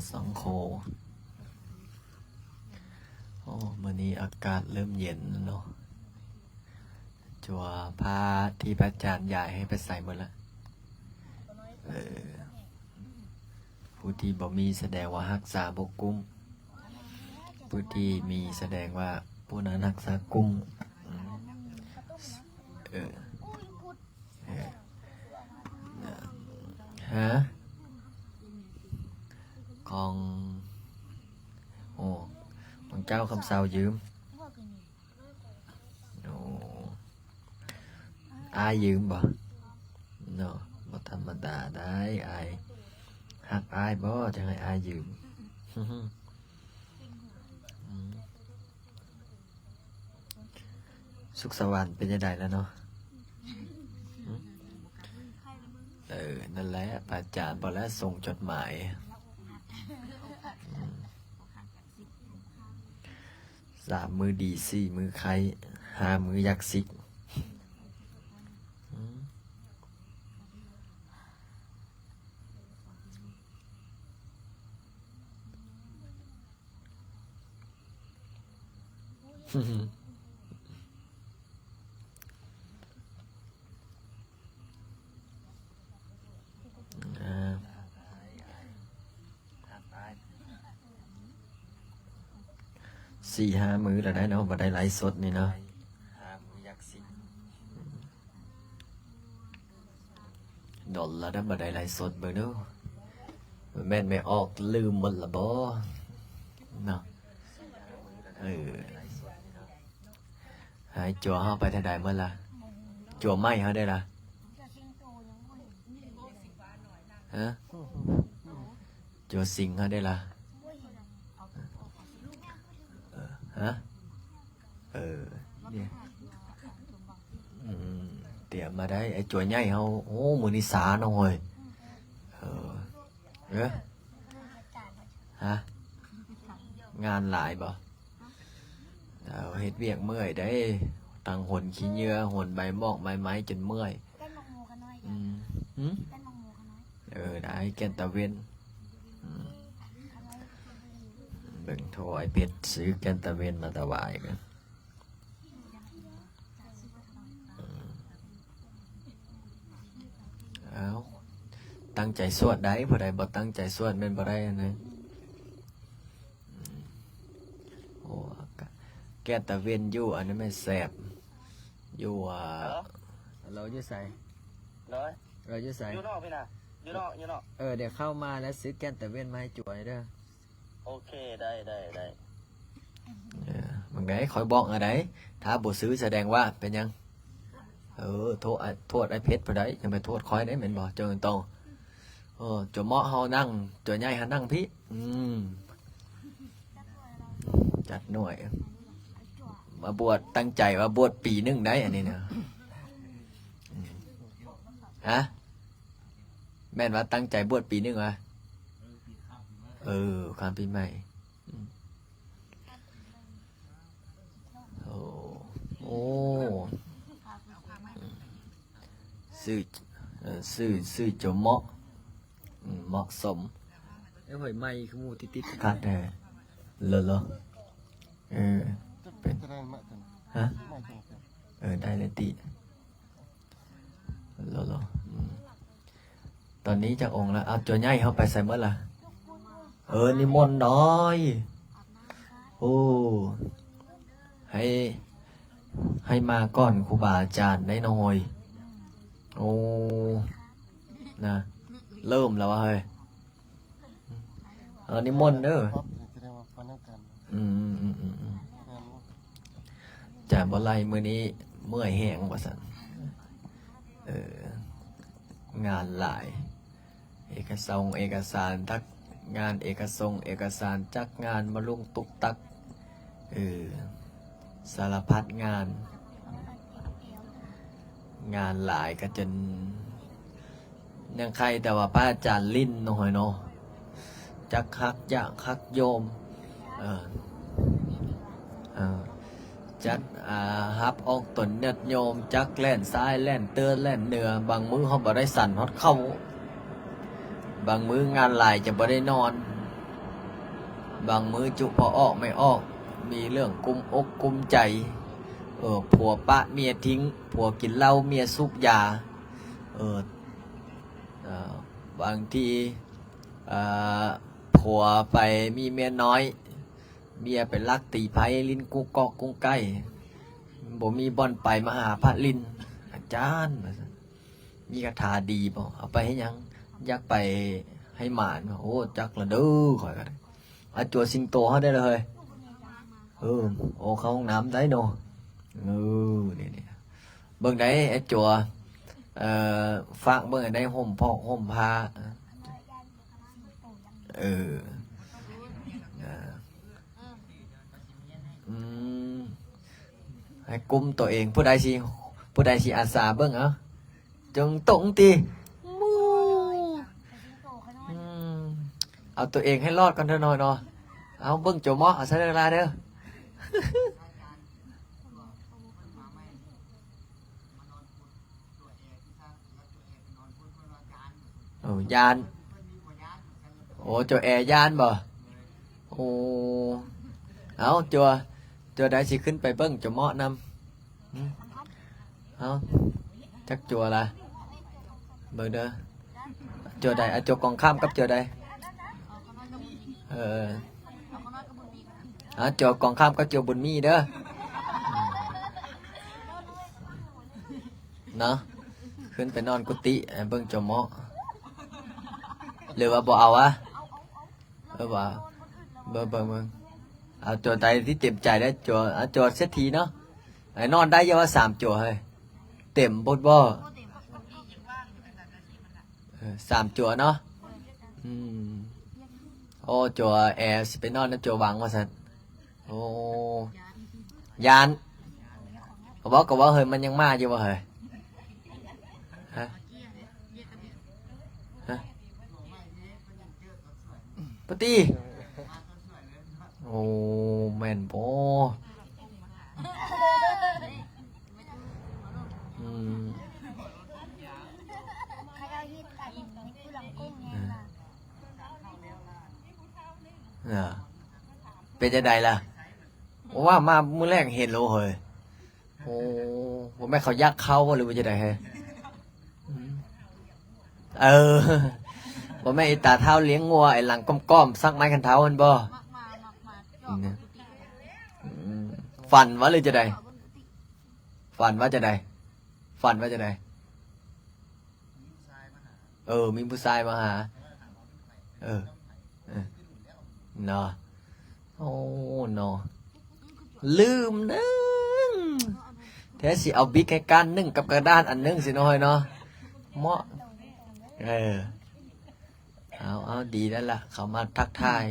ສອງໂຄ. ໂອ້ ມື້ນີ້ອາກາດເລີ່ມເຢັນແລ້ວເນາະ. ຈົວພາທີ່ພະອາຈານຍ້າຍໃຫ້ໄປໃສໝົດລະ? ເອີ ຜູ້ທີ່ບໍ່ມີສະແດງວ່າຮັກສາບໍ່ກຸ້ມ, ຜູ້ທີ່ມີສະແດງວ່າຜູ້ນັ້ນຮັກສາກຸ້ມ. ເອີ ເອີ ຮະ? ຂອງ ໂອ້ ຂອງເຈົ້າຄຳເຊົາຢືມ. ໂອ້ ອ້າຍຢືມບໍ່? ເນາະ ບໍ່ທຳມະດາໄດ໋ ອ້າຍ ຮັກອ້າຍບໍ່ ຈັ່ງໃຫ້ອ້າຍຢືມ. ອືມ ສຸກສະຫວັນເປັນຈັ່ງໃດລະເນາະ? ເອີ ນັ້ນແຫຼະ ພະອາຈານບໍ່ແລະ ສົ່ງຈົດໝາຍ. ອືມ ສາມມື້ດີ ສີ່ມື້ໄຂ້ ຫ້າມື້ຢາກຊິກ. ອືມ ສີ່ຫ້າມື້ແລ້ວໄດ໋ເນາະ ບໍ່ໄດ້ໄລຟ໌ສົດນີ້ເນາະ. ດົນແລ້ວເດີ ບໍ່ໄດ້ໄລຟ໌ສົດເບິ່ງດູ ແມ່ນແມ່ອອກລືມໝົດລະບໍ່ເນາະ? ເອີ ຫາຍຈົວເຮົາໄປທາງໃດໝົດລະ? ຈົວໃໝ່ເຮົາໄດ້ລະ? ຮະ? ຈົວຊິງເຮົາໄດ້ລະ? ຮະ? ເອີ ອືມ ຕຽມມາໄດ້ ໄອ້ຈົວໃຫຍ່ເຮົາ. ໂອ້ ມື້ນີ້ຊ້າເນາະເຮີ້ຍ. ເອີ ເອີ ຮະ? ງານຫຼາຍບໍ່? ເອົາ ເຮັດວຽກເມື່ອຍເດ້ ທັງຫົນຂີ້ເຫຍື້ອ ຫົນໃບໝອກໃບໄມ້ຈົນເມື່ອຍ. ອືມ ຫື? ເອີ ໄດ້ ແກ່ນຕາເວັນ. ອືມ ເບິ່ງ ໂທ ອ້າຍເພັດຊື້ແກ່ນຕາເວັນມາຖວາຍກັນ. ເອົາ ຕັ້ງໃຈສວດໄດ໋ ຜູ້ໃດບໍ່ຕັ້ງໃຈສວດແມ່ນບໍ່ໄດ້ອັນນັ້ນ. ໂອ້ ແກ່ນຕາເວັນຢູ່ອັນນັ້ນແມ່ນແຊບ ຢູ່ ອ່າ ເອີ ເຮົາຢູ່ໃສ? ໂດຍ ເຮົາຢູ່ໃສ? ຢູ່ນອກພີ້ນະ ຢູ່ນອກ ຢູ່ນອກ. ເອີ ດຽວເຂົ້າມາແລ້ວຊື້ແກ່ນຕາເວັນມາໃຫ້ຈົວເດີ. ໂອເຄ ໄດ້ ໄດ້ ໄດ້. ເອີ ບາງໃດຂ້ອຍບອກແລ້ວໃດ໋ ຖ້າບໍ່ຊື້ສະແດງວ່າເປັນຫຍັງ? ເອີ ໂທດ ໂທດອ້າຍເພັດຜູ້ໃດ ຢ່າໄປໂທດຂ້ອຍເດ້ ແມ່ນບໍ່? ເຈົ້າຕ້ອງ ເອີ ຈົວເໝາະເຮົານັ່ງ ຈົວໃຫຍ່ເຮົານັ່ງພີ້. ອືມ ຈັດໜ່ວຍ ມາບວດ ຕັ້ງໃຈວ່າບວດປີໜຶ່ງໄດ໋ ອັນນີ້ນະ. ອືມ ຮະ? ແມ່ນວ່າຕັ້ງໃຈບວດປີໜຶ່ງຫວາ? ເອີ ຂ້າມປີໃໝ່. ອືມ ໂອ້ ໂອ້ ຊື້ ເອີ ຊື້ ຊື້ຈົວເໝາະ. ອືມ ເໝາະສົມ. ເອີ ຫວຍໃໝ່ຄືໝູ່ຕິດໆ ຄັກແທ້. ເລີດເລີດ. ເອີ ເປັນ ຮະ? ເອີ ໄດ້ແລ້ວຕິ. ໂລໂລ ອືມ ຕອນນີ້ຈັກອົງລະ? ເອົາ ຈົວໃຫຍ່ເຮົາໄປໃສໝົດລະ? ເອີ ນິມົນນ້ອຍ. ໂອ້ ໃຫ້ ໃຫ້ມາກ່ອນຄູບາອາຈານໄດ້ນ້ອຍ. ໂອ້ ນະ ເລີ່ມແລ້ວວະເຮີ້ຍ. ເອີ ນິມົນເດີ. ອືມ ອືມ ອືມ ອືມ ຈານບໍ່ໄລ່ ມື້ນີ້ເມື່ອຍແຮງວ່າຊັ້ນ. ເອີ ງານຫຼາຍ ເອກະສົງເອກະສານ ຈັກງານເອກະສົງເອກະສານ ຈັກງານມາລຸງຕຸກຕັກ. ເອີ ສາລະພັດງານ ງານຫຼາຍກະຈົນ ຍັງໄຄແຕ່ວ່າພະອາຈານຫຼິ້ນນ້ອຍເນາະ ຈັກຮັກຢາກຮັກໂຍມ ເອີ ເອີ ຈັກ ອ່າ ຮັບອອກຕົນຍາດໂຍມ ຈັກແລ່ນຊ້າຍແລ່ນເຕີແລ່ນເໜືອ ບາງມື້ເຮົາບໍ່ໄດ້ສັນຮອດເຂົ້າ ບາງມື້ງານຫຼາຍຈະບໍ່ໄດ້ນອນ. ບາງມື້ຈຸພໍ່ອອກແມ່ອອກ ມີເລື່ອງກຸ້ມອົກກຸ້ມໃຈ ເອີ ຜົວປະເມຍຖິ້ງ ຜົວກິນເຫຼົ້າເມຍສູບຢາ ເອີ ເອີ ບາງທີ ເອີ ຜົວໄປມີເມຍນ້ອຍ ເມຍໄປລັກຕີໄພ້ຫຼິ້ນກຸ້ງກອກກຸ້ງໄກ່ ບໍ່ມີບ່ອນໄປມາຫາພະຫຼິ້ນ ອາຈານ ວ່າຊັ້ນ. ມີຄາຖາດີບໍ່? ເອົາໄປເຮັດຫຍັງ? ຢາກໄປໃຫ້ໝານ. ໂອ້ ຈັກລະເດີ ຂ້ອຍກໍໄດ້. ອາ ຈົວສິງໂຕເຮົາໄດ້ລະເຮີ້ຍ. ເອີ ໂອ້ ເຂົ້າຫ້ອງນ້ຳໄດ້ເນາະ. ເອີ ນີ້ໆ ເບິ່ງໄດ້ ອາ ຈົວ ເອີ ຝາກເບິ່ງໄດ້ ຮົ່ມພອກຮົ່ມຜ້າ. ເອີ ເອີ ອືມ ໃຫ້ກຸ້ມໂຕເອງ. ຜູ້ໃດຊິ ຜູ້ໃດຊິອາສາເບິ່ງ ເອົາ ຈົງຕົງຕິ ໝູ່ ອືມ ເອົາໂຕເອງໃຫ້ລອດກ່ອນເຖາະນ້ອຍເນາະ. ເອົາ ເບິ່ງໂຈເມາະ ເອົາຊະເດີລາເດີ. ໂອ້ ຢ້ານ ໂອ້ ເຈົ້າແອຢ້ານບໍ່? ໂອ້ ເອົາ ຈົວ ຈົວໃດຊິຂຶ້ນໄປເບິ່ງເຈົ້າເມາະນຳ? ຫຶ ເອົາ ຈັກຈົວລະ ເບິ່ງເດີ ຈົວໃດ? ອາ ຈົວກອງຂ້າມກັບຈົວໃດ? ເອີ ອາ ຈົວກອງຂ້າມກັບຈົວບຸນມີເດີ ເນາະ. ຂຶ້ນໄປນອນກຸຕິ ເບິ່ງເຈົ້າເມາະ ຫຼືວ່າບໍ່ເອົາອະ? ເອີ ວ່າ ເບິ່ງ ເບິ່ງ ເບິ່ງ ເອົາໂຈໃດທີ່ເຕັມໃຈໄດ້ ໂຈ ເອົາໂຈເສດຖີເນາະ. ໄອ້ນອນໄດ້ຢູ່ວ່າສາມໂຈເຮີ້ຍ ເຕັມໂພດບໍ່? ເອີ ສາມໂຈເນາະ. ອືມ ໂອ້ ໂຈແອຊິໄປນອນນຳໂຈວັງວ່າຊັ້ນ. ໂອ້ ຢ້ານ ກໍເວົ້າ ກໍເວົ້າເຮີ້ຍ ມັນຍັງມາຢູ່ບໍ່ເຮີ້ຍ? ຮະ ຮະ ປະຕິ ໂອ້ ແມ່ນບໍ່? ອືມ ເອີ ເປັນຈັ່ງໃດລະ? ວ່າມາມື້ແລກເຫັນໂລເຮີ້ຍ. ໂອ້ ບໍ່ແມ່ນເຂົາຢາກເຂົ້າບໍ່ ຫຼືວ່າຈັ່ງໃດເຮີ້ຍ? ອືມ ເອີ ບໍ່ແມ່ນໄອ້ຕາເຖົ້າລ້ຽງງົວ ໄອ້ຫຼັງກ້ອມໆ ສັກໄມ້ຄັນເທົາຫັ້ນບໍ່? ອືມ ຝັນວ່າ ຫຼືຈັ່ງໃດ? ຝັນວ່າຈັ່ງໃດ? ຝັນວ່າຈັ່ງໃດ? ເອີ ມີຜູ້ຊາຍມາຫາ ເອີ ເອີ ເນາະ. ໂອ້ ເນາະ ລືມໜຶ່ງ ແທ້ຊິເອົາບິກໃຫ້ກ້ານໜຶ່ງກັບກະດານອັນໜຶ່ງຊິນ້ອຍເນາະ ເໝາະ. ເອີ ເອົາ ເອົາ ດີແລ້ວລະ ເຂົ້າມາທັກທາຍ.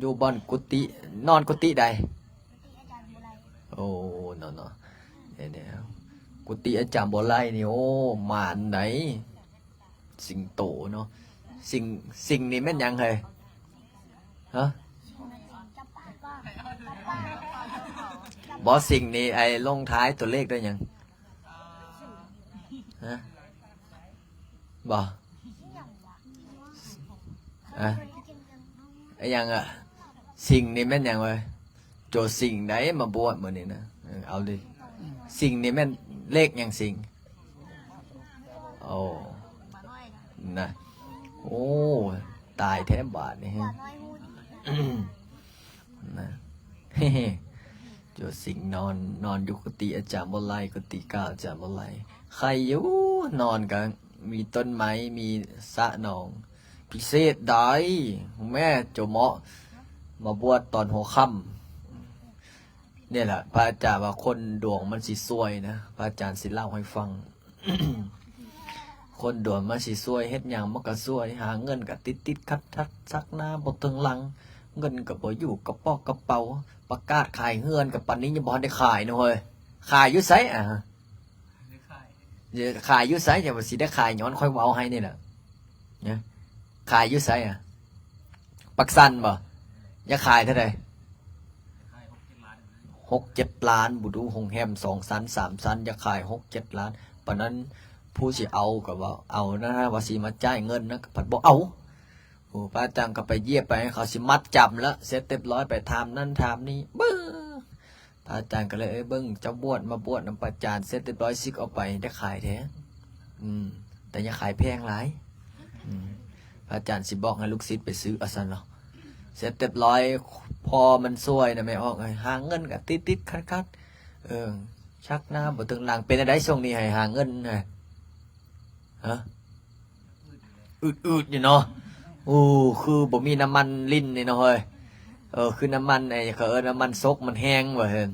ຢູ່ບ່ອນກຸຕິ ນອນກຸຕິໃດ? ໂອ້ ເນາະ ເນາະ ເດ ເດ ກຸຕິອາຈານບົວໄລນີ້ ໂອ້ ໝານໃດ໋ ສິງໂຕເນາະ. ສິງ ສິງນີ້ແມ່ນຫຍັງເຮີ້ຍ? ຮະ ບໍ່ ສິງນີ້ ໄອ້ລົງທ້າຍຕົວເລກດ້ວຍຫຍັງ? ຮະ ບໍ່ ອະ ອີຫຍັງອະ? ສິງນີ້ແມ່ນຫຍັງເວີຍ? ໂຈສິງໃດມາບວດມື້ນີ້ນະ? ເອີ ເອົາເລີຍ ສິງນີ້ແມ່ນເລກຫຍັງສິງ? ໂອ້ ນະ ໂອ້ ຕາຍແທ້ບາດນີ້ ນະ. ໂຈສິງນອນ ນອນຢູ່ກຸຕິອາຈານບົວໄລ ກຸຕິເກົ່າອາຈານບົວໄລ ໄຄຢູ່ ນອນກະມີຕົ້ນໄມ້ ມີສະໜອງ ພິເສດໃດ໋ ແມ່ ໂຈເໝາະມາບວດຕອນຫົວຄ່ຳ. ນີ້ແຫຼະ ພະອາຈານວ່າຄົນດວງມັນຊິຊວຍນະ ພະອາຈານຊິເລົ່າໃຫ້ຟັງ. ຄົນດວງມັນຊິຊວຍ ເຮັດຫຍັງມັນກະຊວຍ ຫາເງິນກະຕິດໆຂັດໆ ຊັກໜ້າບໍ່ເຖິງຫຼັງ ເງິນກະບໍ່ຢູ່ກະເປົາກະເປົາ ປະກາດຂາຍເຮືອນກະປານນີ້ຍັງບໍ່ທັນໄດ້ຂາຍເນາະເຮີ້ຍ. ຂາຍຢູ່ໃສອະ? ຂາຍຢູ່ໃສ? ຈະວ່າຊິໄດ້ຂາຍຍ້ອນຂ້ອຍເວົ້າໃຫ້ນີ້ແຫຼະ ນະ ຂາຍຢູ່ໃສອະ? ປາກຊັນບໍ່? ຢາກຂາຍເທົ່າໃດ? ຫົກເຈັດລ້ານ ບໍ່ດູ ໂຮງແຮມສອງຊັ້ນສາມຊັ້ນ ຢາກຂາຍຫົກເຈັດລ້ານ ປານນັ້ນ ຜູ້ຊິເອົາກໍວ່າເອົານະ ວ່າຊິມາຈ່າຍເງິນນະ ກໍພັດບໍ່ເອົາ. ໂອ້ ພະອາຈານກໍໄປຢຽບໄປ ເຂົາຊິມັດຈຳລະ ເສັດຮຽບຮ້ອຍ ໄປຖາມນັ້ນຖາມນີ້ ບຶ້ງ ພະອາຈານກໍເລີຍ ເອີ ເບິ່ງ ເຈົ້າບວດ ມາບວດນຳພະອາຈານ ເສັດຮຽບຮ້ອຍ ສິກອອກໄປ ໄດ້ຂາຍແທ້ ອືມ ແຕ່ຢ່າຂາຍແພງຫຼາຍ ອືມ ພະອາຈານຊິບອກໃຫ້ລູກສິດໄປຊື້ ວ່າຊັ້ນເນາະ ເສັດຮຽບຮ້ອຍ ພໍມັນສວຍນະ ແມ່ອອກເອີຍ ຫາເງິນກໍຕິດໆຂັດໆ ເອີ ຊັກໜ້າບໍ່ເຖິງຫຼັງ ເປັນຈັ່ງໃດຊ່ວງນີ້ໃຫ້ຫາເງິນນະ ຮະ ອືດໆຢູ່ເນາະ ໂອ້ ຄືບໍ່ມີນ້ຳມັນລິ້ນນີ້ເນາະເຮີຍ ເອີ ຄືນ້ຳມັນ ໄອ້ ເຂົາເອີ້ນນ້ຳມັນສົກມັນແຮງວ່າຊັ້ນ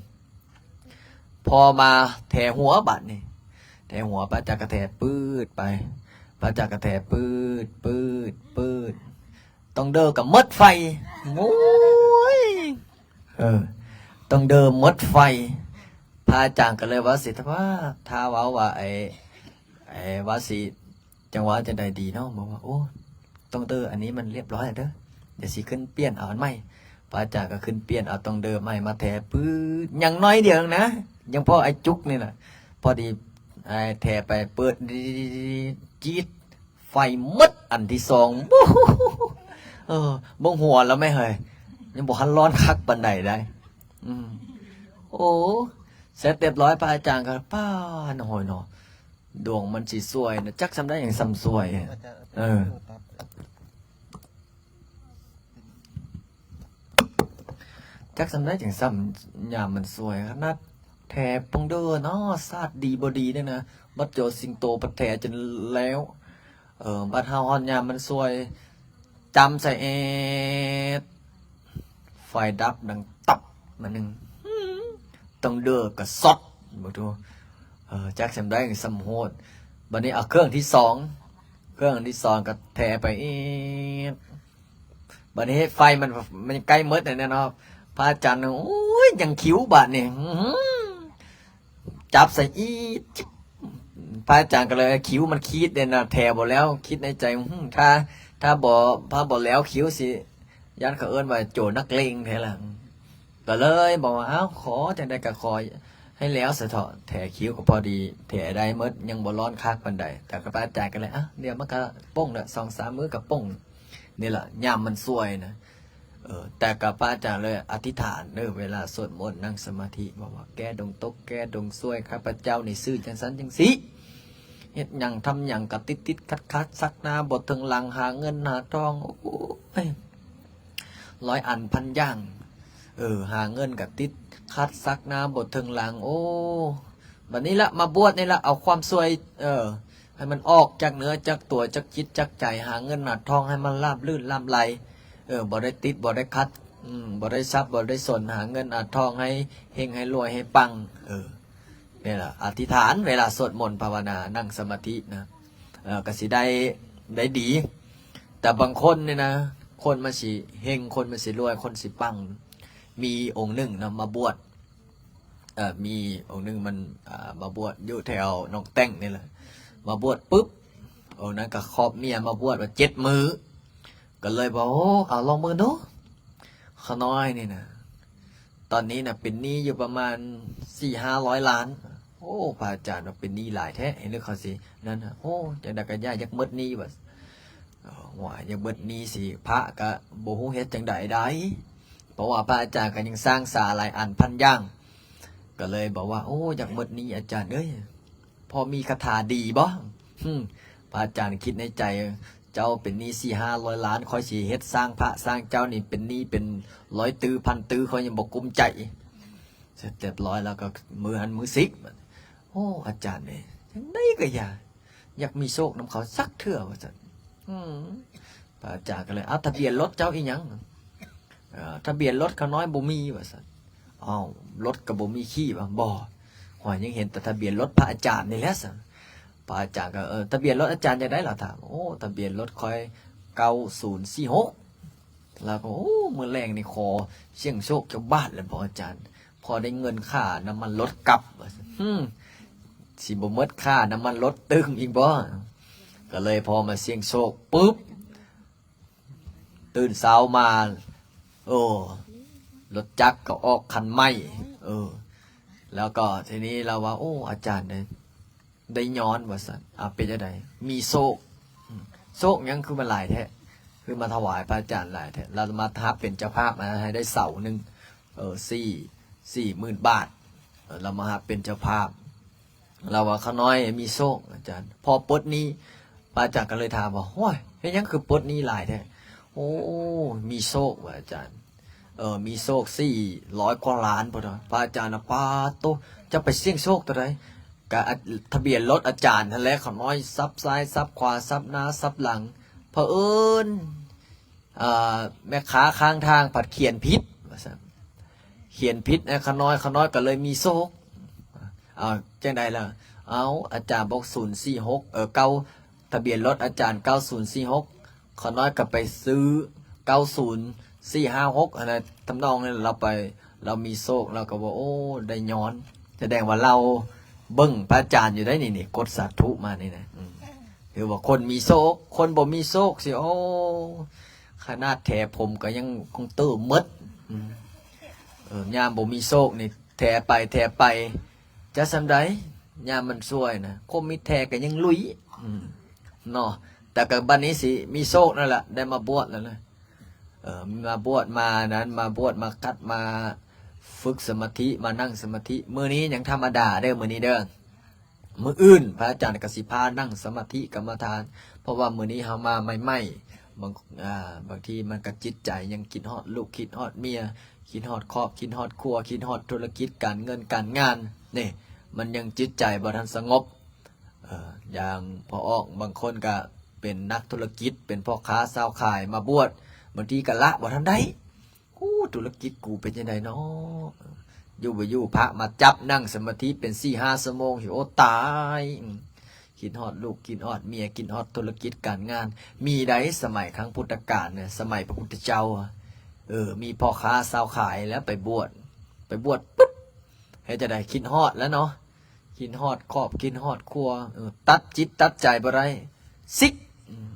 ພໍມາແຖຫົວບາດນີ້ ແຖຫົວ ພະອາຈານກໍແຖປືດໄປ ພະອາຈານກໍແຖປືດ ປືດ ປືດ ຕ້ອງເດີກໍໝົດໄຟ ໂອ້ຍ ເອີ ຕ້ອງເດີໝົດໄຟ ພະອາຈານກໍເລີຍວ່າຊິ ຖ້າ ຖ້າເວົ້າວ່າ ໄອ້ ໄອ້ ວ່າຊິ ຈັ່ງວ່າຈັ່ງໃດດີເນາະ ບອກວ່າ ໂອ້ ຕ້ອງເດີອັນນີ້ມັນຮຽບຮ້ອຍແລ້ວເດີ ດຽວຊິຂຶ້ນປ່ຽນເອົາອັນໃໝ່ ພະອາຈານກໍຂຶ້ນປ່ຽນເອົາຕ້ອງເດີໃໝ່ມາແຖ ປຶດ ຍັງໜ້ອຍດຽວໜຶ່ງນະ ຍັງພໍໄອ້ຈຸກນີ້ນະ ພໍດີ ໄອ້ ແຖໄປເປີດ ຈີດ ໄຟໝົດອັນທີສອງ ເອີ ເບິ່ງຫົວລາວແມ່ເຮີຍ ຍັງບໍ່ທັນຮ້ອນຄັກປານໃດໃດ ອືມ ໂອ້ ເສັດຮຽບຮ້ອຍ ພະອາຈານກໍ ປ້າ ນ້ອຍເນາະ ດວງມັນຊິສວຍນະ ຈັກສ່ຳໃດຫຍັງສ່ຳສວຍ ເອີ ຈັກສ່ຳໃດຈັ່ງສ່ຳ ຍາມມັນສວຍ ຂະໜາດແຖປຶ້ງເດີເນາະ ສາດດີບໍ່ດີນີ້ນະ ບັດໂຈສິງໂຕພັດແຖຈົນແລ້ວ ເອີ ບັດເຮົາຮອດຍາມມັນສວຍ ຈ້ຳໃສ່ແອດ ໄຟດັບດັງຕັບ ມາໜຶ່ງ ຕ້ອງເດີກໍຊັອດ ເບິ່ງດູ ເອີ ຈັກສ່ຳໃດສ່ຳໂຫດ ບັດນີ້ເອົາເຄື່ອງທີສອງ ເຄື່ອງອັນທີສອງກໍແຖໄປອີກ ບັດນີ້ໄຟມັນ ມັນໃກ້ໝົດແລ້ວເນາະ ພະອາຈານ ໂອ້ຍ ຍັງຂິວບາດນີ້ ຫື ຈັບໃສ່ອີກ ພະອາຈານກໍເລີຍ ຂິວມັນຂີດເດ້ນະ ແຖບໍ່ແລ້ວ ຄິດໃນໃຈ ຫື ຖ້າ ຖ້າບໍ່ ຖ້າບໍ່ແລ້ວຂິວຊິ ຢ້ານເຂົາເອີ້ນວ່າໂຈນັກເລງແທ້ລະ ກໍເລີຍບອກວ່າ ອ້າວ ຂໍຈັ່ງໃດກໍຂໍໃຫ້ແລ້ວສະເທາະ ແຖຂິວກໍພໍດີ ແຖໄດ້ໝົດ ຍັງບໍ່ຮ້ອນຄັກປານໃດ ແຕ່ກໍພະອາຈານກໍເລີຍ ອ້າວ ດຽວມັນກໍປົງແຫຼະ ສອງສາມມື້ກໍປົງ ນີ້ລະຍາມມັນສວຍນະ ເອີ ແຕ່ກໍພະອາຈານເລີຍອະທິຖານເດີ ເວລາສວດມົນ ນັ່ງສະມາທິ ບອກວ່າ ແກ້ດົງຕົກ ແກ້ດົງສວຍ ຂ້າພະເຈົ້ານີ້ຊື່ຈັ່ງຊັ້ນຈັ່ງຊີ້ ເຮັດຫຍັງທຳຫຍັງກໍຕິດໆຂັດໆ ຊັກໜ້າບໍ່ເຖິງຫຼັງ ຫາເງິນຫາທອງ ໂອ້ຍ ຮ້ອຍອັນພັນຢ່າງ ເອີ ຫາເງິນກໍຕິດຂັດ ຊັກໜ້າບໍ່ເຖິງຫຼັງ ໂອ້ ບັດນີ້ລະ ມາບວດນີ້ລະ ເອົາຄວາມສວຍ ເອີ ໃຫ້ມັນອອກຈາກເນື້ອຈາກຕົວ ຈາກຈິດຈາກໃຈ ຫາເງິນຫາທອງໃຫ້ມັນລາບລື່ນລ່ຳໄຫຼ ເອີ ບໍ່ໄດ້ຕິດ ບໍ່ໄດ້ຂັດ ອືມ ບໍ່ໄດ້ສັບ ບໍ່ໄດ້ສົນ ຫາເງິນຫາທອງໃຫ້ເຮັງໃຫ້ລວຍໃຫ້ປັງ ເອີ ນີ້ລະ ອະທິຖານເວລາສວດມົນພາວະນາ ນັ່ງສະມາທິນະ ເອີ ກໍຊິໄດ້ ໄດ້ດີ ແຕ່ບາງຄົນນີ້ນະ ຄົນມັນຊິເຮັງ ຄົນມັນຊິລວຍ ຄົນຊິປັງ ມີອົງໜຶ່ງນະ ມາບວດ ເອີ ມີອົງໜຶ່ງມັນ ອ່າ ມາບວດຢູ່ແຖວໜອງແຕ່ງນີ້ແຫຼະ ມາບວດປຶບ ອົງນັ້ນກໍຄອບເມຍມາບວດວ່າເຈັດມື້ ກໍເລີຍວ່າ ໂອ້ ເອົາລອງເບິ່ງດູ ຂ້ານ້ອຍນີ້ນະ ຕອນນີ້ນະເປັນໜີ້ຢູ່ປະມານສີ່ຫ້າຮ້ອຍລ້ານ ໂອ້ ພະອາຈານວ່າເປັນໜີ້ຫຼາຍແທ້ ເຫັນຫຼືເຂົາຊິນັ້ນນະ ໂອ້ ຈັ່ງໃດກໍຢ່າ ຢາກໝົດໜີ້ວ່າ ໂອ້ຍ ຢາກໝົດໜີ້ຊິ ພະກໍບໍ່ຮູ້ເຮັດຈັ່ງໃດໄດ້ ເພາະວ່າພະອາຈານກໍຍັງສ້າງສາຫຼາຍອັນພັນຢ່າງ ກໍເລີຍບອກວ່າ ໂອ້ ຢາກໝົດໜີ້ອາຈານເອີຍ ພໍມີຄາຖາດີບໍ່? ຫຶ ພະອາຈານຄິດໃນໃຈ ເຈົ້າເປັນໜີ້ສີ່ຫ້າຮ້ອຍລ້ານ ຂ້ອຍຊິເຮັດສ້າງພະສ້າງເຈົ້ານີ້ເປັນໜີ້ເປັນຮ້ອຍຕື້ພັນຕື້ ຂ້ອຍຍັງບໍ່ກຸ້ມໃຈ. ເສັດຮຽບຮ້ອຍແລ້ວກໍມື້ຫັ້ນມື້ສິກ ໂອ້ ອາຈານເອີຍ ຈັ່ງໃດກໍຢ່າ ຢາກມີໂຊກນຳເຂົາຈັກເທື່ອວ່າຊັ້ນ. ອືມ ພະອາຈານກໍເລີຍ ເອົາ ທະບຽນລົດເຈົ້າອີ່ຫຍັງ? ເອີ ທະບຽນລົດຂ້ານ້ອຍບໍ່ມີວ່າຊັ້ນ. ເອົ້າ ລົດກໍບໍ່ມີຂີ່ວ່າ? ບໍ່ ຂ້ອຍຍັງເຫັນແຕ່ທະບຽນລົດພະອາຈານນີ້ແຫຼະຊັ້ນ. ພະອາຈານກໍ ເອີ ທະບຽນລົດອາຈານຈັ່ງໃດລະ? ຖາມ. ໂອ້ ທະບຽນລົດຂ້ອຍເກົ້າສູນສີ່ຫົກ. ລາວກໍ ໂອ້ ມື້ແລງນີ້ຂໍສ່ຽງໂຊກຈັກບາດແຫຼະບໍອາຈານ ພໍໄດ້ເງິນຄ່ານ້ຳມັນລົດກັບວ່າຊັ້ນ. ຫຶ ຊິບໍ່ໝົດຄ່ານ້ຳມັນລົດຕື່ມອີກບໍ? ກໍເລີຍພໍມາສ່ຽງໂຊກປຶບ ຕື່ນເຊົ້າມາ ໂອ້ ລົດຈັກກໍອອກຄັນໃໝ່. ເອີ ແລ້ວກໍທີນີ້ລາວວ່າ ໂອ້ ອາຈານເອີຍ ໄດ້ຍ້ອນວ່າຊັ້ນ. ອາ ເປັນຈັ່ງໃດ? ມີໂຊກ. ໂຊກຫຍັງຄືມັນຫຼາຍແທ້? ຄືມາຖວາຍພະອາຈານຫຼາຍແທ້ ລາວມາຮັບເປັນເຈົ້າພາບ ອາ ໃຫ້ໄດ້ເສົາໜຶ່ງ ເອີ ສີ່ ສີ່ໝື່ນບາດ ເອີ ລາວມາຮັບເປັນເຈົ້າພາບ. ລາວວ່າ ຂ້ານ້ອຍມີໂຊກອາຈານ ພໍປົດໜີ້. ພະອາຈານກໍເລີຍຖາມວ່າ ໂອ້ຍ ເຮັດຫຍັງຄືປົດໜີ້ຫຼາຍແທ້? ໂອ້ ມີໂຊກວ່າອາຈານ ເອີ ມີໂຊກ ສີ່ຮ້ອຍກວ່າລ້ານພຸ້ນນະ. ພະອາຈານນະ ປາດໂທ້ ຈະໄປສ່ຽງໂຊກຕົວໃດ? ກະ ອາ ທະບຽນລົດອາຈານຫັ້ນແຫຼະ ຂ້ານ້ອຍສັບຊ້າຍສັບຂວາ ສັບໜ້າສັບຫຼັງ ເຜີອີນ ອ່າ ແມ່ຄ້າຂ້າງທາງພັດຂຽນຜິດວ່າຊັ້ນ ຂຽນຜິດໃຫ້ຂ້ານ້ອຍ ຂ້ານ້ອຍກໍເລີຍມີໂຊກ. ເອົາ ຈັ່ງໃດລະ? ເອົາ ອາຈານບອກ ສູນສີ່ຫົກ ເອີ ເກົ້າ ທະບຽນລົດອາຈານ ເກົ້າສູນສີ່ຫົກ ຂ້ານ້ອຍກໍໄປຊື້ ເກົ້າສູນສີ່ຫ້າຫົກ ຫັ້ນນະ ທຳນອງນັ້ນ. ລາວໄປ ລາວມີໂຊກ ລາວກໍວ່າ ໂອ້ ໄດ້ຍ້ອນ ສະແດງວ່າລາວເບິ່ງພະອາຈານຢູ່ໄດ໋ນີ້ ນີ້ ກົດສາທຸມານີ້ນະ. ອືມ ຄືວ່າຄົນມີໂຊກ ຄົນບໍ່ມີໂຊກຊິ ໂອ້ ຂະໜາດແຖຜົມກໍຍັງຄົງເຕີມໝົດ. ອືມ ເອີ ຍາມບໍ່ມີໂຊກນີ້ ແຖໄປແຖໄປ ຈະສ່ຳໃດ? ຍາມມັນສວຍນະ ຄົນມີແຖກໍຍັງລຸຍ. ອືມ ເນາະ ແຕ່ກໍບັດນີ້ຊິມີໂຊກນັ້ນລະ ໄດ້ມາບວດແລ້ວນະ. ເອີ ມາບວດມານັ້ນ ມາບວດມາກັດ ມາຝຶກສະມາທິ ມານັ່ງສະມາທິ. ມື້ນີ້ຍັງທຳມະດາເດີ ມື້ນີ້ເດີ. ມື້ອື່ນພະອາຈານກໍຊິພານັ່ງສະມາທິກຳມະຖານ ເພາະວ່າມື້ນີ້ເຮົາມາໃໝ່ໆ ບາງ ອ່າ ບາງທີມັນກໍຈິດໃຈຍັງຄິດຮອດລູກ ຄິດຮອດເມຍ ຄິດຮອດຄອບ ຄິດຮອດຄົວ ຄິດຮອດທຸລະກິດການເງິນການງານ ນີ້ ມັນຍັງຈິດໃຈບໍ່ທັນສະຫງົບ. ເອີ ຢ່າງພໍ່ອອກບາງຄົນກໍເປັນນັກທຸລະກິດ ເປັນພໍ່ຄ້າຊາວຂາຍ ມາບວດ ບາງທີກໍລະບໍ່ທັນໄດ້. ໂອ້ ທຸລະກິດກູເປັນຈັ່ງໃດເນາະ? ຢູ່ບໍ່ຢູ່ພະມາຈັບນັ່ງສະມາທິເປັນສີ່ຫ້າຊົ່ວໂມງ ໂອ້ ຕາຍ! ຄິດຮອດລູກ ຄິດຮອດເມຍ ຄິດຮອດທຸລະກິດການງານ. ມີໃດ໋ ສະໄໝຄັ້ງພຸດທະການນະ ສະໄໝພະພຸດທະເຈົ້າ ເອີ ມີພໍ່ຄ້າຊາວຂາຍແລ້ວໄປບວດ ໄປບວດປຶບ ເຮັດຈັ່ງໃດ? ຄິດຮອດແລ້ວເນາະ ຄິດຮອດຄອບ ຄິດຮອດຄົວ ເອີ ຕັດຈິດຕັດໃຈບໍ່ໄດ້ ສິກ ອືມ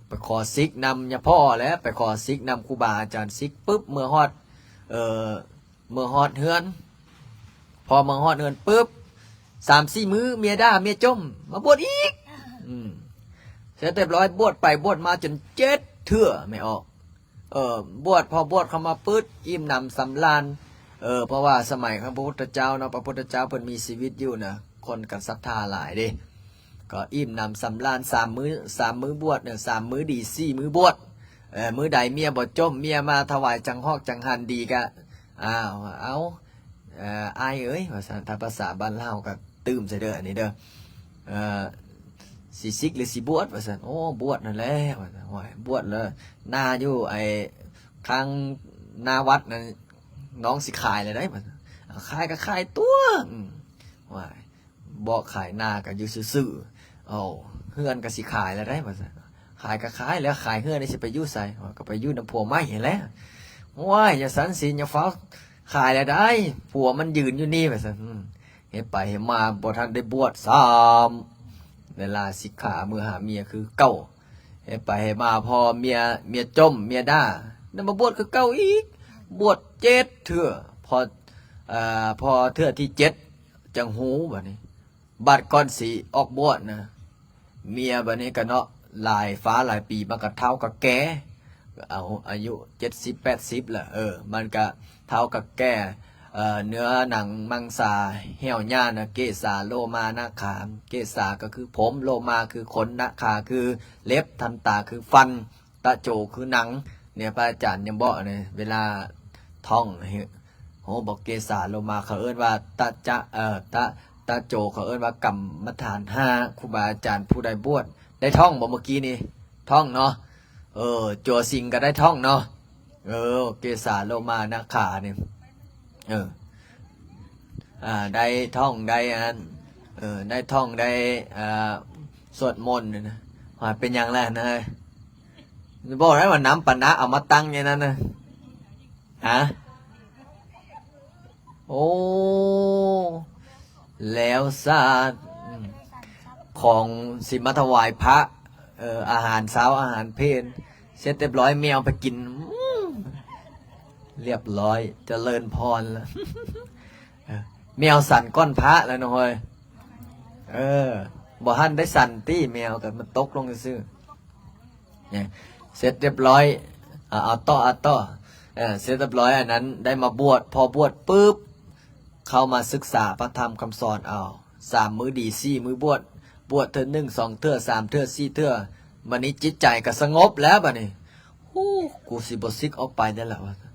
ໄປຂໍສິກນຳຍາພໍ່ແຫຼະ ໄປຂໍສິກນຳຄູບາອາຈານ ສິກປຶບ ເມື່ອຮອດ ເອີ ເມື່ອຮອດເຮືອນ ພໍເມື່ອຮອດເຮືອນປຶບ ສາມສີ່ມື້ເມຍດ່າເມຍຈົ່ມ ມາບວດອີກ. ອືມ ເສັດຮຽບຮ້ອຍ ບວດໄປບວດມາຈົນເຈັດເທື່ອ ແມ່ອອກ ເອີ ບວດ ພໍບວດເຂົ້າມາປຶບ ອີ່ມໜຳສຳລານ ເອີ ເພາະວ່າສະໄໝຂອງພະພຸດທະເຈົ້າເນາະ ພະພຸດທະເຈົ້າເພິ່ນມີຊີວິດຢູ່ນະ ຄົນກໍສັດທາຫຼາຍເດ້ ກໍອີ່ມໜຳສຳລານ ສາມມື້ ສາມມື້ບວດ ເອີ ສາມມື້ດີ ສີ່ມື້ບວດ ເອີ ມື້ໃດເມຍບໍ່ຈົ່ມ ເມຍມາຖວາຍຈັງຫອກຈັງຫັນດີກະ ອ້າວ ເອົາ ເອີ ອ້າຍເອີຍ ວ່າຊັ້ນ ຖ້າພາສາບ້ານລາວກໍ ຕື່ມໃສ່ເດີ ອັນນີ້ເດີ ເອີ ຊິສິກຫຼືຊິບວດວ່າຊັ້ນ. ໂອ້ ບວດນັ້ນແຫຼະວ່າຊັ້ນ. ໂອ້ຍ ບວດແລ້ວ ນາຢູ່ໄອ້ຂ້າງໜ້າວັດນັ້ນ ນ້ອງຊິຂາຍແລ້ວໄດ໋ວ່າຊັ້ນ. ເອົາ ຂາຍກໍຂາຍຕົວະ ອືມ ໂອ້ຍ ບໍ່ຂາຍນາກໍຢູ່ຊື່ໆ. ເອົາ ເຮືອນກໍຊິຂາຍແລ້ວໄດ໋ວ່າຊັ້ນ. ຂາຍກໍຂາຍແລ້ວ ຂາຍເຮືອນນີ້ຊິໄປຢູ່ໃສ? ໂອ້ຍ ກໍໄປຢູ່ນຳຜົວໃໝ່ຫັ້ນແຫຼະ. ໂອ້ຍ ຢ່າຊັ້ນສິ ຢ່າຟ້າວຂາຍແລ້ວໄດ໋ ຜົວມັນຢືນຢູ່ນີ້ວ່າຊັ້ນ. ອືມ ເຮັດໄປເຮັດມາບໍ່ທັນໄດ້ບວດຊ້ຳ ໄດ້ລາສິກຂາເມືອຫາເມຍຄືເກົ່າ. ເຮັດໄປເຮັດມາພໍເມຍ ເມຍຈົ່ມ ເມຍດ່າ ນັ້ນມາບວດຄືເກົ່າອີກ ບວດເຈັດເທື່ອ ພໍ ເອີ ພໍເທື່ອທີເຈັດຈັ່ງຮູ້ບາດນີ້. ບາດກ່ອນຊິອອກບວດນະ ເມຍບາດນີ້ກະເນາະ ຫຼາຍຟ້າຫຼາຍປີ ມັນກະເຖົ້າກະແກ່ ເອົາ ອາຍຸເຈັດສິບແປດສິບລະ ເອີ ມັນກະເຖົ້າກະແກ່ ເນື້ອໜັງມັງສາ ແຫ້ວຫຍ້ານະ ເກສາໂລມານະຂາ ເກສາກໍຄືຜົມ ໂລມາຄືຂົນ ນະຂາຄືເລັບ ທັນຕາຄືຟັນ ຕະໂຈຄືໜັງ. ເນຍ ພະອາຈານຍັງບອກເນຍ ເວລາທ່ອງ ໂຫ ບໍ່ ເກສາໂລມາ ເຂົາເອີ້ນວ່າຕະຈະ ເອີ ຕະ ຕະໂຈ ເຂົາເອີ້ນວ່າກຳມະຖານຫ້າ ຄູບາອາຈານຜູ້ໃດບວດ ໄດ້ທ່ອງບໍ່ເມື່ອກີ້ນີ້? ທ່ອງເນາະ ເອີ ຕົວສິງກໍໄດ້ທ່ອງເນາະ ເອີ ເກສາໂລມານະຂານີ້ ເອີ ອ່າ ໄດ້ທ່ອງ ໄດ້ອັນ ເອີ ໄດ້ທ່ອງ ໄດ້ ອ່າ ສວດມົນນະ. ວ່າເປັນຫຍັງລະນະ? ບໍ່ໄດ້ວ່ານ້ຳປານະເອົາມາຕັ້ງຢູ່ນັ້ນນະ. ຮະ? ໂອ້ ແລ້ວຊາດ ອືມ ຂອງຊິມາຖວາຍພະ ເອີ ອາຫານເຊົ້າ ອາຫານເພນ ເສັດຮຽບຮ້ອຍ ແມວໄປກິນ ອືມ ຮຽບຮ້ອຍ ຈະເລີນພອນລະ. ເອີ ແມວສັນກ້ອນພະລະນ້ອງເອີຍ. ເອີ ບໍ່ທັນໄດ້ສັນຕິ ແມວກໍມາຕົກລົງຊື່ໆ. ເນຍ ເສັດຮຽບຮ້ອຍ ເອົາ ເອົາຕໍ່ ເອົາຕໍ່ ເອີ ເສັດຮຽບຮ້ອຍ ອັນນັ້ນໄດ້ມາບວດ ພໍບວດປຶບ ເຂົ້າມາສຶກສາພະທຳຄຳສອນ ເອົາ ສາມມື້ດີ ສີ່ມື້ບວດ ບວດເທື່ອໜຶ່ງ ສອງເທື່ອ ສາມເທື່ອ ສີ່ເທື່ອ ບາດນີ້ຈິດໃຈກໍສະຫງົບແລ້ວ ບາດນີ້ ໂອ້ ກູຊິບໍ່ສິກອອກໄປແລ້ວລະ ວ່າຊັ້ນ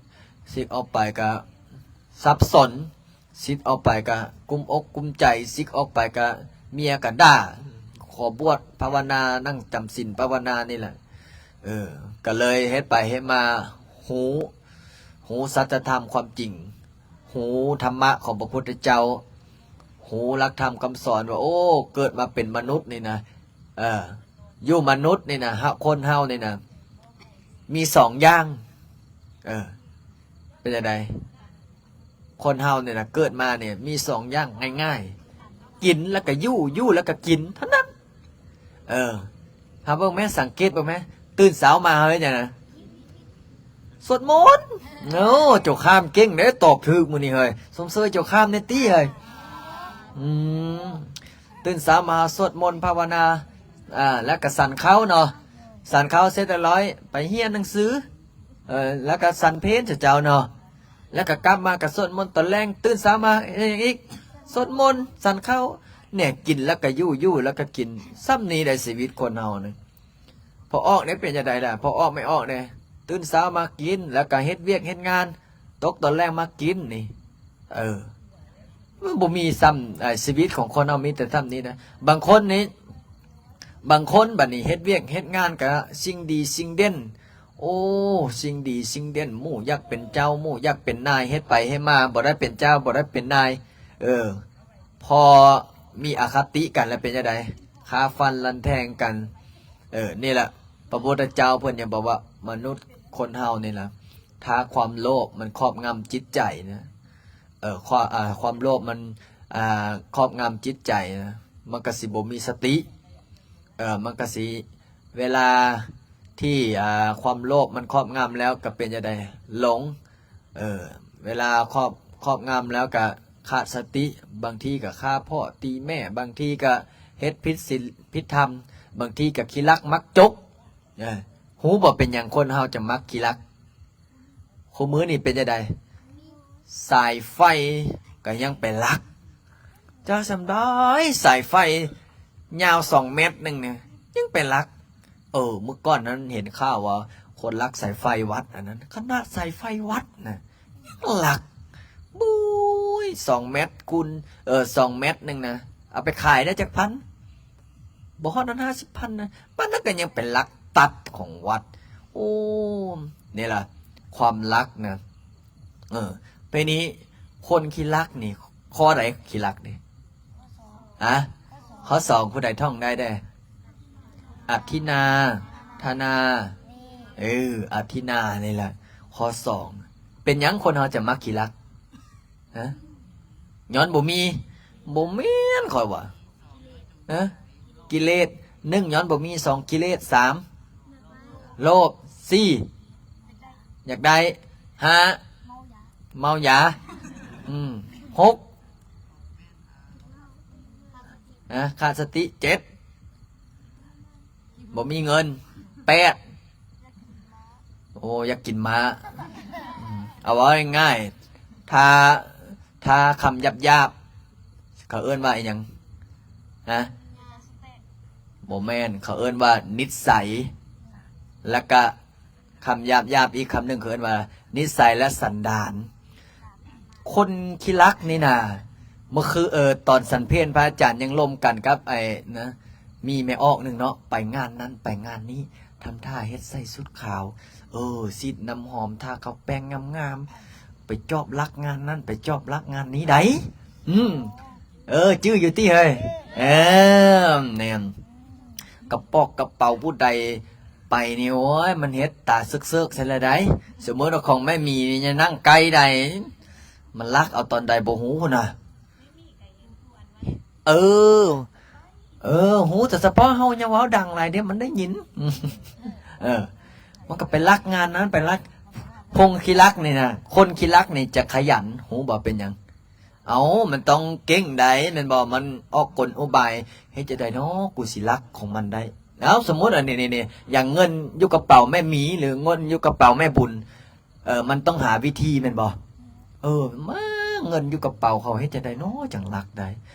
ສິກອອກໄປກໍສັບສົນ ສິກອອກໄປກະກຸ້ມອົກກຸ້ມໃຈ ສິກອອກໄປກະເມຍກະດ່າ ຂໍບວດພາວະນາ ນັ່ງຈຳສິນພາວະນານີ້ແຫຼະ ເອີ ກະເລີຍເຮັດໄປເຮັດມາ ຮູ້ ຮູ້ສັດທະທຳຄວາມຈິງ ຮູ້ທຳມະຂອງພະພຸດທະເຈົ້າ ຮູ້ຫຼັກທຳຄຳສອນວ່າ ໂອ້ ເກີດມາເປັນມະນຸດນີ້ນະ ເອີ ຢູ່ມະນຸດນີ້ນະ ເຮົາ ຄົນເຮົານີ້ນະ ມີສອງຢ່າງ ເອີ ເປັນຈັ່ງໃດ? ຄົນເຮົານີ້ນະ ເກີດມານີ້ມີສອງຢ່າງງ່າຍໆ ກິນແລ້ວກະຢູ່ ຢູ່ແລ້ວກະກິນເທົ່ານັ້ນ ເອີ ຫາເບິ່ງແມ້ ສັງເກດເບິ່ງແມ້ ຕື່ນເຊົ້າມາເຮົາເຮັດຫຍັງນະ? ສວດມົນ ໂອ້ ເຈົ້າຂ້າມເກັ່ງເດ້ ຕອບຖືກມື້ນີ້ເຮີ້ຍ ຊົມເຊີຍເຈົ້າຂ້າມແດ່ຕິເຮີ້ຍ ອືມ ຕື່ນເຊົ້າມາສວດມົນພາວະນາ ອ່າ ແລ້ວກະສັນເຂົ້າເນາະ ສັນເຂົ້າເສັດຮຽບຮ້ອຍ ໄປຮຽນໜັງສື ເອີ ແລ້ວກະສັນເພນເຈົ້າເນາະ ແລ້ວກະກັບມາກະສວດມົນຕອນແລງ ຕື່ນເຊົ້າມາເຮັດຫຍັງອີກ? ສວດມົນ ສັນເຂົ້າ ແນ່ ກິນແລ້ວກະຢູ່ ຢູ່ແລ້ວກະກິນ ສ່ຳນີ້ໄດ໋ຊີວິດຄົນເຮົານີ້ ພໍອອກນີ້ເປັນຈັ່ງໃດລະ? ພໍອອກ ໄມ່ອອກເດ້ ຕື່ນເຊົ້າມາກິນ ແລ້ວກະເຮັດວຽກເຮັດງານ ຕົກຕອນແລງມາກິນນີ້ ເອີ ມັນບໍ່ມີສ່ຳ ເອີ ຊີວິດຂອງຄົນເຮົາມີແຕ່ສ່ຳນີ້ນະ ບາງຄົນນີ້ ບາງຄົນບັດນີ້ເຮັດວຽກເຮັດງານກະສິ່ງດີສິ່ງເດັ່ນ ໂອ້ ສິ່ງດີສິ່ງເດັ່ນ ໝູ່ຢາກເປັນເຈົ້າ ໝູ່ຢາກເປັນນາຍ ເຮັດໄປເຮັດມາບໍ່ໄດ້ເປັນເຈົ້າ ບໍ່ໄດ້ເປັນນາຍ ເອີ ພໍມີອະຄະຕິກັນແລ້ວເປັນຈັ່ງໃດ? ຄາຟັນລັນແທງກັນ ເອີ ນີ້ລະ ພະພຸດທະເຈົ້າເພິ່ນຍັງບອກວ່າ ມະນຸດຄົນເຮົານີ້ລະ ຖ້າຄວາມໂລບມັນຄອບງຳຈິດໃຈນະ ເອີ ຄວາມ ອ່າ ຄວາມໂລບມັນ ອ່າ ຄອບງຳຈິດໃຈນະ ມັນກະຊິບໍ່ມີສະຕິ ເອີ ມັນກະຊິ ເວລາທີ່ ອ່າ ຄວາມໂລບມັນຄອບງຳແລ້ວກະເປັນຈັ່ງໃດ? ຫຼົງ ເອີ ເວລາຄອບ ຄອບງຳແລ້ວກະຂາດສະຕິ ບາງທີກະຂ້າພໍ່ຕີແມ່ ບາງທີກະເຮັດຜິດສິນຜິດທຳ ບາງທີກະຂີ້ລັກມັກຈົກ ເອີ ຮູ້ບໍ່ເປັນຫຍັງຄົນເຮົາຈະມັກຂີ້ລັກ? ຄູ່ມື້ນີ້ເປັນຈັ່ງໃດ? ສາຍໄຟກໍຍັງໄປລັກ ຈັກສ່ຳໃດ ສາຍໄຟຍາວສອງແມັດໜຶ່ງນະ ຍັງໄປລັກ ເອີ ມື້ກ່ອນນັ້ນເຫັນຂ່າວວ່າຄົນລັກສາຍໄຟວັດ ອັນນັ້ນ ຂະໜາດສາຍໄຟວັດນະ ຍັງລັກ ບຸ້ຍ ສອງແມັດຄູນ ເອີ ສອງແມັດໜຶ່ງນະ ເອົາໄປຂາຍໄດ້ຈັກພັນ? ບໍ່ຮອດນັ້ນ ຫ້າສິບພັນນະ ປານນັ້ນກໍຍັງໄປລັກຕັດຂອງວັດ ໂອ້ ນີ້ລະ ຄວາມລັກນະ ເອີ ເພນີ້ ຄົນຂີ້ລັກນີ້ ຂໍ້ໃດຂີ້ລັກນີ້? ຮະ? ຂໍ້ສອງ ຜູ້ໃດທ່ອງໄດ້ແດ່? ອະທິນາ ທະນາ ເອີ ອະທິນານີ້ລະ ຂໍ້ສອງ ເປັນຫຍັງຄົນເຮົາຈະມັກຂີ້ລັກ? ຮະ? ຍ້ອນບໍ່ມີ ບໍ່ແມ່ນຂ້ອຍວ່າ ຮະ? ກິເລດ ໜຶ່ງ ຍ້ອນບໍ່ມີ ສອງ ກິເລດ ສາມ ໂລບ ສີ່ ຢາກໄດ້ ຫ້າ ເມົາຢາ ອືມ ຫົກ ນະ ຂາດສະຕິ ເຈັດ ບໍ່ມີເງິນ ແປດ ໂອ້ ຢາກກິນມ້າ ເອົາເວົ້າງ່າຍໆ ຖ້າ ຖ້າຄຳຫຍາບໆ ເຂົາເອີ້ນວ່າອີ່ຫຍັງ? ຮະ? ບໍ່ແມ່ນ ເຂົາເອີ້ນວ່ານິດໄສ ແລ້ວກະ ຄຳຫຍາບໆ ອີກຄຳໜຶ່ງ ເຂົາເອີ້ນວ່ານິດໄສ ແລະ ສັນດານ. ຄົນຂີ້ລັກນີ້ນະ ເມື່ອຄື ເອີ ຕອນສັນເພນ ພະອາຈານຍັງລົມກັນກັບໄອ້ນະ ມີແມ່ອອກໜຶ່ງເນາະ ໄປງານນັ້ນໄປງານນີ້ ທຳທ່າເຮັດໃສ່ຊຸດຂາວ ເອີ ສີດນ້ຳຫອມ ທາຂາວແປ້ງງາມໆ ໄປຈອບລັກງານນັ້ນ ໄປຈອບລັກງານນີ້ໃດ໋. ອືມ ເອີ ຈື່ຢູ່ຕິເຮີ້ຍ? ເອີ ແມ່ນ ກະປອກກະເປົາຜູ້ໃດໄປນີ້ ໂອ້ຍ ມັນເຮັດຕາເສີກໆ ໃສ່ລະໃດ໋. ສົມມຸດວ່າຂອງແມ່ໝີນີ້ຍັງນັ່ງໃກ້ໃດ໋ ມັນລັກເອົາຕອນໃດບໍ່ຮູ້ພຸ້ນນະ. ເອີ ເອີ ຮູ້ແຕ່ສະເພາະເຮົາຢ່າເວົ້າດັງຫຼາຍເດ້ ມັນໄດ້ຍິນ. ເອີ ມັນກໍໄປລັກງານນັ້ນ ໄປລັກ ຄົນຂີ້ລັກນີ້ນະ ຄົນຂີ້ລັກນີ້ຈະຂະຫຍັນ ຮູ້ບໍ່ເປັນຫຍັງ? ເອົ້າ ມັນຕ້ອງເກັ່ງໃດ໋ ແມ່ນບໍ່? ມັນອອກກົນອຸບາຍ ເຮັດຈັ່ງໃດເນາະ ກູຊິລັກຂອງມັນໄດ້ ເອົາ ສົມມຸດອັນນີ້ ນີ້ ນີ້ ຢ່າງເງິນຢູ່ກະເປົາແມ່ໝີ ຫຼື ເງິນຢູ່ກະເປົາແມ່ບຸນ ເອີ ມັນຕ້ອງຫາວິທີແມ່ນບໍ່? ເອີ ມາ ເງິນຢູ່ກະເປົາເຂົາເຮັດຈັ່ງໃດເນາະ ຈັ່ງລັກໄດ້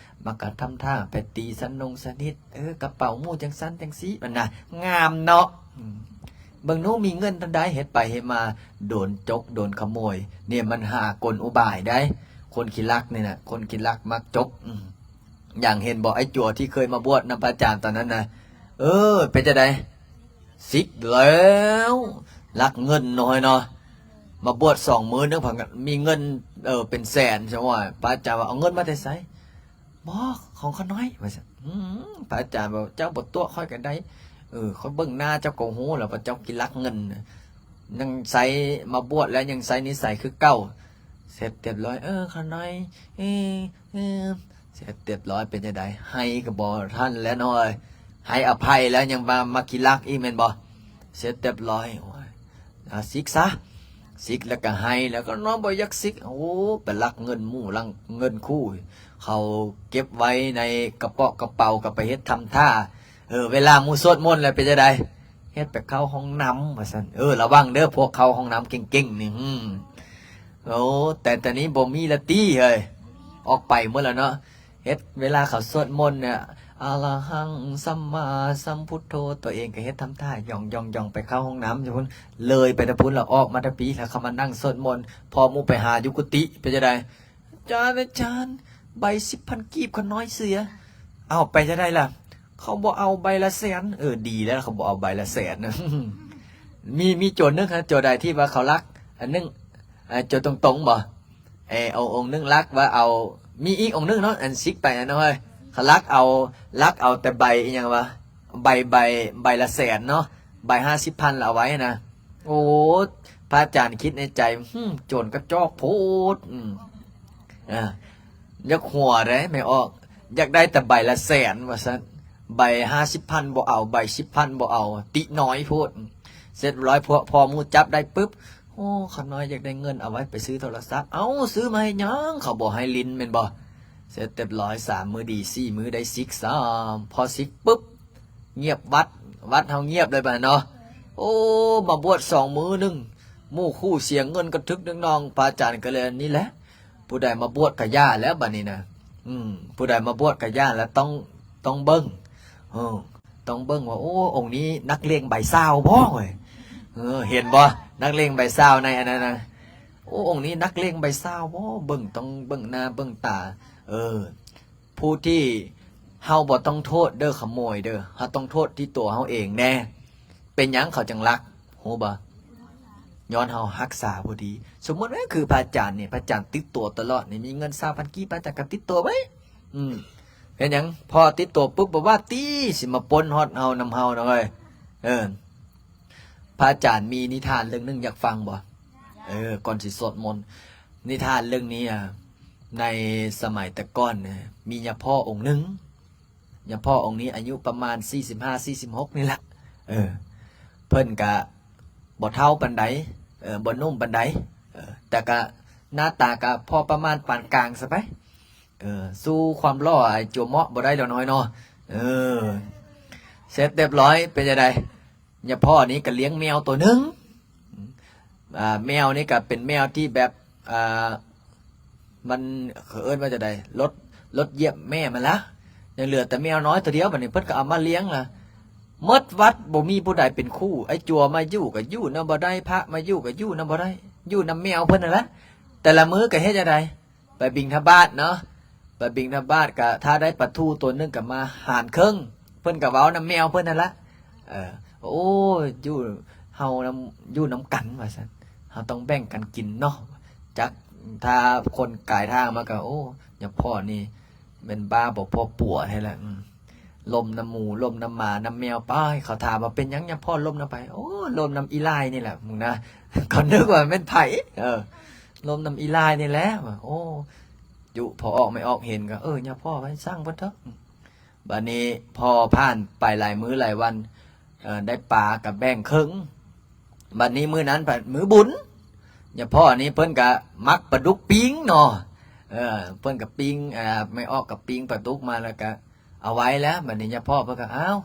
ມັກກະທຳທ່າໄປຕີສັນນົງສະນິດ ເອີ ກະເປົາໝູ່ຈັ່ງຊັ້ນຈັ່ງຊີ້ ມັນນະ ງາມເນາະ. ອືມ ເບິ່ງໜູມີເງິນທັນໃດ ເຮັດໄປເຮັດມາ ໂດນຈົກ ໂດນຂະໂມຍ. ນີ້ມັນຫາກົນອຸບາຍໄດ໋ ຄົນຂີ້ລັກນີ້ນະ ຄົນຂີ້ລັກມັກຈົກ. ອືມ ຢ່າງເຫັນບໍ່ ໄອ້ຈົວທີ່ເຄີຍມາບວດນຳພະອາຈານຕອນນັ້ນນະ ເອີ ເປັນຈັ່ງໃດ? ສິກແລ້ວ ລັກເງິນນ້ອຍເນາະ ມາບວດສອງມື້ໜຶ່ງ ພັງມີເງິນ ເອີ ເປັນແສນ ຊັ້ນວ່າ ພະອາຈານວ່າ ເອົາເງິນມາແຕ່ໃສ? ບໍ່ ຂອງຂ້ານ້ອຍ ວ່າຊັ້ນ. ອືມ ພະອາຈານວ່າ ເຈົ້າບໍ່ຕົວະຂ້ອຍກໍໄດ້ ເອີ ຂ້ອຍເບິ່ງໜ້າເຈົ້າກໍຮູ້ແລ້ວວ່າເຈົ້າຂີ້ລັກເງິນ ຍັງໃຊ້ ມາບວດແລ້ວຍັງໃຊ້ນິໄສຄືເກົ່າ. ເສັດຮຽບຮ້ອຍ ເອີ ຂ້ານ້ອຍ ເອີ ເອີ ເສັດຮຽບຮ້ອຍ ເປັນຈັ່ງໃດ? ໃຫ້ກໍບໍ່ທັນແລ້ວນ້ອຍ ໃຫ້ອະໄພແລ້ວ ຍັງມາ ມາຂີ້ລັກອີກແມ່ນບໍ່? ເສັດຮຽບຮ້ອຍ ໂອ້ຍ ອາ ສິກຊະ ສິກແລ້ວກໍໃຫ້ ແລ້ວກໍນ້ອຍບໍ່ຢາກສິກ ໂອ້ ໄປລັກເງິນໝູ່ ລັກເງິນຄູ່ ເຂົາເກັບໄວ້ໃນກະເປາະກະເປົາ ກໍໄປເຮັດທຳທ່າ ເອີ ເວລາໝູ່ສວດມົນແລ້ວເປັນຈັ່ງໃດ? ເຮັດໄປເຂົ້າຫ້ອງນ້ຳ ວ່າຊັ້ນ. ເອີ ລະວັງເດີ ພວກເຂົ້າຫ້ອງນ້ຳເກັ່ງໆນີ້ ອືມ ໂອ້ ແຕ່ຕອນນີ້ບໍ່ມີລະຕິເຮີ້ຍ ອອກໄປໝົດແລ້ວເນາະ. ເຮັດເວລາເຂົາສວດມົນເນຍ ອະລະຫັງ ສຳມາສຳພຸດໂທ ຕົວເອງກໍເຮັດທຳທ່າ ຢ່ອງໆໆ ໄປເຂົ້າຫ້ອງນ້ຳຢູ່ພຸ້ນ ເລີຍໄປແຕ່ພຸ້ນ ລະອອກມາແຕ່ພີ້ ລະເຂົ້າມານັ່ງສວດມົນ ພໍໝູ່ໄປຫາຢູ່ກຸຕິ ເປັນຈັ່ງໃດ? ອາຈານ ອາຈານ ໃບສິບພັນກີບຂ້ານ້ອຍເສຍ. ເອົ້າ ໄປຈັ່ງໃດລະ? ເຂົາບໍ່ເອົາໃບລະແສນ. ເອີ ດີແລ້ວ ເຂົາບໍ່ເອົາໃບລະແສນ. ມີ ມີໂຈນໜຶ່ງ ໂຈໃດທີ່ວ່າເຂົາລັກ ອັນໜຶ່ງ ໂຈຕົງໆບໍ່? ເອີ ອົງ ອົງໜຶ່ງລັກວ່າເອົາ ມີອີກອົງໜຶ່ງເນາະ ອັນສິກໄປນັ້ນເນາະເຮີ້ຍ ເຂົາລັກເອົາ ລັກເອົາແຕ່ໃບອີ່ຫຍັງວະ ໃບ ໃບ ໃບລະແສນເນາະ ໃບຫ້າສິບພັນລະເອົາໄວ້ນະ. ໂອ້ ພະອາຈານຄິດໃນໃຈ ຫື ໂຈນກະຈອກໂພດ ອືມ ອາ ຢາກຫົວເດ້ແມ່ອອກ ຢາກໄດ້ແຕ່ໃບລະແສນວ່າຊັ້ນ ໃບຫ້າສິບພັນບໍ່ເອົາ ໃບສິບພັນບໍ່ເອົາ ຕິນ້ອຍໂພດ. ເສັດຮຽບຮ້ອຍ ພວກພໍ່ໝູ່ຈັບໄດ້ປຶບ ໂອ້ ຂ້ານ້ອຍຢາກໄດ້ເງິນເອົາໄວ້ໄປຊື້ໂທລະສັບ. ເອົ້າ ຊື້ມາເຮັດຫຍັງ? ເຂົາບໍ່ໃຫ້ຫຼິ້ນແມ່ນບໍ່? ເສັດຮຽບຮ້ອຍ ສາມມື້ດີ ສີ່ມື້ໄດ້ສິກຊ້ຳ ພໍສິກປຶບ ງຽບວັດ ວັດເຮົາງຽບເລີຍບາດເນາະ. ໂອ້ ມາບວດສອງມື້ໜຶ່ງ ໝູ່ຄູ່ເສຍເງິນກະທຶກໜຶ່ງນ້ອງ ພະອາຈານກໍເລີຍ ນີ້ແຫຼະ ຜູ້ໃດມາບວດກະຢ່າແລ້ວບາດນີ້ນະ. ອືມ ຜູ້ໃດມາບວດກະຢ່າແລ້ວ ຕ້ອງ ຕ້ອງເບິ່ງ ເອີ ຕ້ອງເບິ່ງວ່າ ໂອ້ ອົງນີ້ນັກເລ່ງໃບຊາວບໍ່ເວີຍ? ເອີ ເຫັນບໍ່ ນັກເລ່ງໃບຊາວໃນອັນນັ້ນນະ ໂອ້ ອົງນີ້ນັກເລ່ງໃບຊາວບໍ່? ເບິ່ງ ຕ້ອງເບິ່ງໜ້າເບິ່ງຕາ. ເອີ ຜູ້ທີ່ ເຮົາບໍ່ຕ້ອງໂທດເດີຂະໂມຍເດີ ເຮົາຕ້ອງໂທດທີ່ຕົວເຮົາເອງແດ່. ເປັນຫຍັງເຂົາຈັ່ງລັກ ຮູ້ບໍ່? ຍ້ອນເຮົາຮັກສາບໍ່ດີ. ສົມມຸດວ່າຄືພະອາຈານນີ້ ພະອາຈານຕິດຕົວຕະຫຼອດນີ້ ມີເງິນຊາວພັນກີບ ພະອາຈານກໍຕິດຕົວໄວ້. ອືມ ເຮັດຫຍັງ? ພໍຕິດຕົວປຶບ ບໍ່ວ່າຕິ ຊິມາປົນຮອດເຮົານຳເຮົານະເວີຍ. ເອີ ພະອາຈານມີນິທານເລື່ອງໜຶ່ງ ຢາກຟັງບໍ່? ເອີ ກ່ອນຊິສວດມົນ. ນິທານເລື່ອງນີ້ ອາ ໃນສະໄໝແຕ່ກ່ອນນະ ມີຍາພໍ່ອົງໜຶ່ງ ຍາພໍ່ອົງນີ້ອາຍຸປະມານສີ່ສິບຫ້າ ສີ່ສິບຫົກນີ້ລະ. ເອີ ເພິ່ນກະບໍ່ເຖົ້າປານໃດ ເອີ ບໍ່ໜຸ່ມປານໃດ ເອີ ແຕ່ກະໜ້າຕາກະພໍປະມານປານກາງຊະໄປ. ເອີ ສູ້ຄວາມຫຼໍ່ໄອ້ຈົວເໝາະບໍ່ໄດ້ດອກນ້ອຍເນາະ. ເອີ ເສັດຮຽບຮ້ອຍ ເປັນຈັ່ງໃດ? ຍາພໍ່ນີ້ກໍລ້ຽງແມວໂຕໜຶ່ງ ອາ ແມວນີ້ກໍເປັນແມວທີ່ແບບ ອາ ມັນ ເຂົາເອີ້ນວ່າຈັ່ງໃດ ລົດ ລົດຢຽບແມ່ມັນລະ ຍັງເຫຼືອແຕ່ແມວນ້ອຍໂຕດຽວ. ບາດນີ້ເພິ່ນກໍເອົາມາລ້ຽງລະ ໝົດວັດບໍ່ມີຜູ້ໃດເປັນຄູ່. ໄອ້ຈົວມາຢູ່ກໍຢູ່ນຳບໍ່ໄດ້ ພະມາຢູ່ກໍຢູ່ນຳບໍ່ໄດ້ ຢູ່ນຳແມວເພິ່ນນັ້ນລະ. ແຕ່ລະມື້ກໍເຮັດຈັ່ງໃດ? ໄປບິນທະບາດເນາະ ໄປບິນທະບາດກະຖ້າໄດ້ປາທູໂຕໜຶ່ງກະມາຫານເຄິ່ງ ເພິ່ນກະເວົ້ານຳແມວເພິ່ນຫັ້ນລະ ເອີ ໂອ້ ຢູ່ ເຮົານຳ ຢູ່ນຳກັນວ່າຊັ້ນ ເຮົາຕ້ອງແບ່ງກັນກິນເນາະ. ຈັກ ຖ້າຄົນກາຍທາງມາກະ ໂອ້ ຍາພໍ່ນີ້ແມ່ນບ້າບໍ່ພໍປົວແທ້ລະ ອືມ ລົມນຳໝູ ລົມນຳໝາ ນຳແມວໄປ. ເຂົາຖາມວ່າ ເປັນຫຍັງຍາພໍ່ລົມນຳໃຜ? ໂອ້ ລົມນຳອີຫຼາຍນີ້ແຫຼະ ມຶງນະ. ເຂົານຶກວ່າແມ່ນໃຜ ເອີ ລົມນຳອີຫຼາຍນີ້ແຫຼະວ່າ ໂອ້ ຈຸພໍ່ອອກແມ່ອອກເຫັນກໍ ເອີ ຍາພໍ່ໄວ້ຊ່າງເພິ່ນເຖາະ. ບາດນີ້ພໍຜ່ານໄປຫຼາຍມື້ຫຼາຍວັນ ເອີ ໄດ້ປາກໍແບ່ງເຄິ່ງ. ບາດນີ້ມື້ນັ້ນພັດມື້ບຸນ ຍາພໍ່ນີ້ເພິ່ນກໍມັກປາດຸກປີ້ງເນາະ ເອີ ເພິ່ນກໍປີ້ງ ອາ ແມ່ອອກກໍປີ້ງປາດຸກມາ ແລ້ວກໍເອົາໄວ້ແລ້ວ. ບາດນີ້ຍາພໍ່ເພິ່ນກໍ ອ້າວ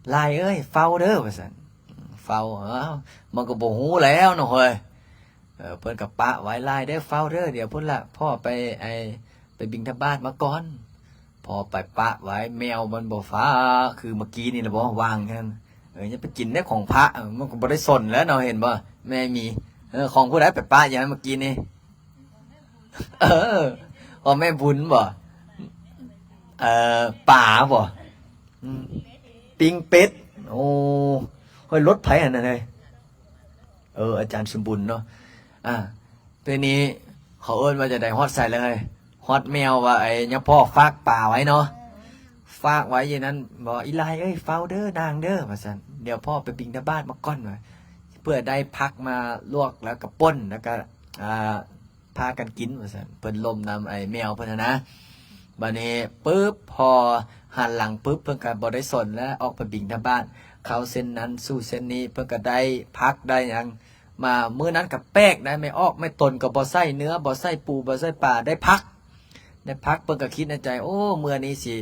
ຫຼາຍເອີຍ ເຝົ້າເດີ ວ່າຊັ້ນ. ເຝົ້າ ເອົ້າ ມັນກໍບໍ່ຮູ້ແລ້ວເນາະເຮີ້ຍ. ເອີ ເພິ່ນກໍປະໄວ້ ຫຼາຍເດີ ເຝົ້າເດີ ດຽວພຸ້ນລະພໍ່ໄປ ໄອ້ ໄປບິນທະບາດມາກ່ອນ. ພໍ່ໄປປະໄວ້ ແມວມັນບໍ່ຟ້າ ຄືເມື່ອກີ້ນີ້ລະບໍ່ ວາງຫັ້ນ. ເອີ ຢ່າໄປກິນເດ້ຂອງພະ ມັນກໍບໍ່ໄດ້ສົນແລ້ວເນາະ ເຫັນບໍ່ ແມ່ມີ. ເອີ ຂອງຜູ້ໃດໄປປະຢູ່ຫັ້ນເມື່ອກີ້ນີ້? ເອີ ຂອງແມ່ບຸນບໍ? ເອີ ປາບໍ? ອືມ ປີ້ງເປັດ. ໂອ້ ເຮີ້ຍ ລົດໃຜຫັ້ນນະເຮີ້ຍ? ເອີ ອາຈານສົມບຸນເນາະ. ອ່າ ທີນີ້ເຂົາເອີ້ນວ່າຈັ່ງໃດ? ຮອດໃສແລ້ວເຮີ້ຍ? ຮອດແມວວ່າ ໄອ້ຍາພໍ່ຝາກປາໄວ້ເນາະ ຝາກໄວ້ຢູ່ນັ້ນບໍ? ອີຫຼາຍເອີຍ ເຝົ້າເດີນາງເດີ ວ່າຊັ້ນ. ດຽວພໍ່ໄປບິນທະບາດມາກ່ອນວ່າ ເພື່ອໄດ້ຜັກມາລວກ ແລ້ວກໍປົ່ນ ແລ້ວກໍ ອ່າ ພາກັນກິນ ວ່າຊັ້ນ. ເພິ່ນລົມນຳໄອ້ແມວເພິ່ນຫັ້ນນະ. ບາດນີ້ປຶບ ພໍຫັນຫຼັງປຶບ ເພິ່ນກໍບໍ່ໄດ້ສົນແລ້ວ ອອກໄປບິນທະບາດ ເຂົ້າເສັ້ນນັ້ນສູ່ເສັ້ນນີ້ ເພິ່ນກໍໄດ້ຜັກໄດ້ຫຍັງມາ. ມື້ນັ້ນກໍແປກໄດ໋ ແມ່ອອກແມ່ຕົນກໍບໍ່ໃສ່ເນື້ອ ບໍ່ໃສ່ປູ ບໍ່ໃສ່ປາ ໄດ້ຜັກ ໄດ້ຜັກ. ເພິ່ນກໍຄິດໃນໃຈ ໂອ້ ມື້ນີ້ຊິ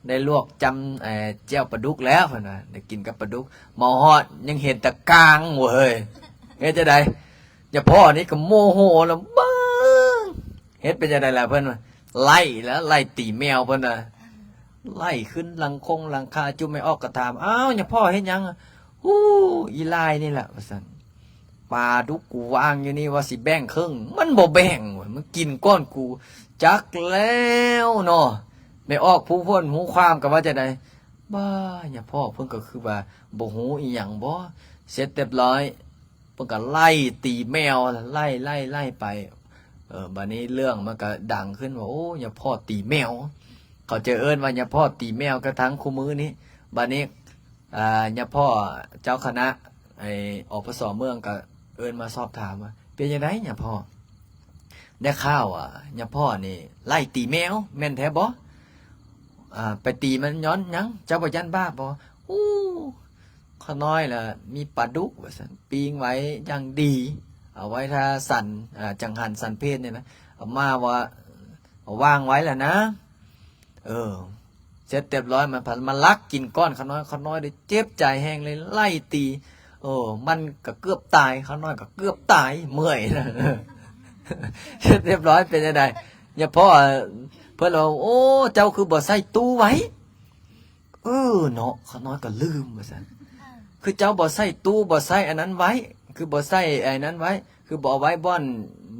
ໄດ້ລວກຈ້ຳ ເອີ ແຈ່ວປາດຸກແລ້ວ ເພິ່ນວ່າ ໄດ້ກິນກັບປາດຸກ. ມາຮອດຍັງເຫັນແຕ່ກາງເວີຍ ເຮັດຈັ່ງໃດ? ຍາພໍ່ນີ້ກໍໂມໂຫແລ້ວ ບາ ເຮັດເປັນຈັ່ງໃດລະ ເພິ່ນວ່າ ໄລ່ລະ ໄລ່ຕີແມວ ເພິ່ນວ່າ ໄລ່ຂຶ້ນຫຼັງຄົງຫຼັງຄາ. ຈຸແມ່ອອກກໍຖາມ ອ້າວ ຍາພໍ່ເຮັດຫຍັງ? ໂອ້ ອີຫຼາຍນີ້ລະ ວ່າຊັ້ນ. ປາດຸກກູວາງຢູ່ນີ້ວ່າຊິແບ່ງເຄິ່ງ ມັນບໍ່ແບ່ງເວີຍ ມັນກິນກ່ອນກູ ຈັກແລ້ວເນາະ. ແມ່ອອກຮູ້ຜົນຮູ້ຄວາມກໍວ່າຈັ່ງໃດ? ບ້າ ຍາພໍ່ເພິ່ນກໍຄືວ່າບໍ່ຮູ້ອີ່ຫຍັງບໍ? ເສັດຮຽບຮ້ອຍ ເພິ່ນກໍໄລ່ຕີແມວ ໄລ່ ໄລ່ ໄລ່ໄປ. ເອີ ບາດນີ້ເລື່ອງມັນກໍດັງຂຶ້ນວ່າ ໂອ້ ຍາພໍ່ຕີແມວ. ເຂົາຈະເອີ້ນວ່າຍາພໍ່ຕີແມວກະທັງຄູ່ມື້ນີ້. ບາດນີ້ ອ່າ ຍາພໍ່ເຈົ້າຄະນະ ໄອ້ ອປສ ເມືອງກໍເອີ້ນມາສອບຖາມວ່າ ເປັນຈັ່ງໃດຍາພໍ່? ໄດ້ຂ່າວວ່າຍາພໍ່ນີ້ໄລ່ຕີແມວ ແມ່ນແທ້ບໍ? ອ່າ ໄປຕີມັນຍ້ອນຫຍັງ? ເຈົ້າບໍ່ຢ້ານບາບບໍ? ໂອ້ ຂ້ານ້ອຍລະມີປາດຸກ ວ່າຊັ້ນ ປີ້ງໄວ້ຢ່າງດີ ເອົາໄວ້ຖ້າສັນ ອ່າ ຈັງຫັນສັນເພດນີ້ນະ ເອົາມາວ່າ ເອົາວາງໄວ້ລະນະ. ເອີ ເສັດຮຽບຮ້ອຍ ມັນພັດມາລັກກິນກ່ອນຂ້ານ້ອຍ. ຂ້ານ້ອຍໄດ້ເຈັບໃຈແຮງເລີຍ ໄລ່ຕີ ເອີ ມັນກໍເກືອບຕາຍ ຂ້ານ້ອຍກໍເກືອບຕາຍ ເມື່ອຍນະ. ເສັດຮຽບຮ້ອຍ ເປັນຈັ່ງໃດຍາພໍ່? ເພິ່ນວ່າ ໂອ້ ເຈົ້າຄືບໍ່ໃສ່ຕູ້ໄວ້? ເອີເນາະ ຂ້ານ້ອຍກໍລືມ ວ່າຊັ້ນ. ຄືເຈົ້າບໍ່ໃສ່ຕູ້ ບໍ່ໃສ່ອັນນັ້ນໄວ້ ຄືບໍ່ໃສ່ໄອ້ນັ້ນໄວ້ ຄືບໍ່ເອົາໄວ້ບ່ອນ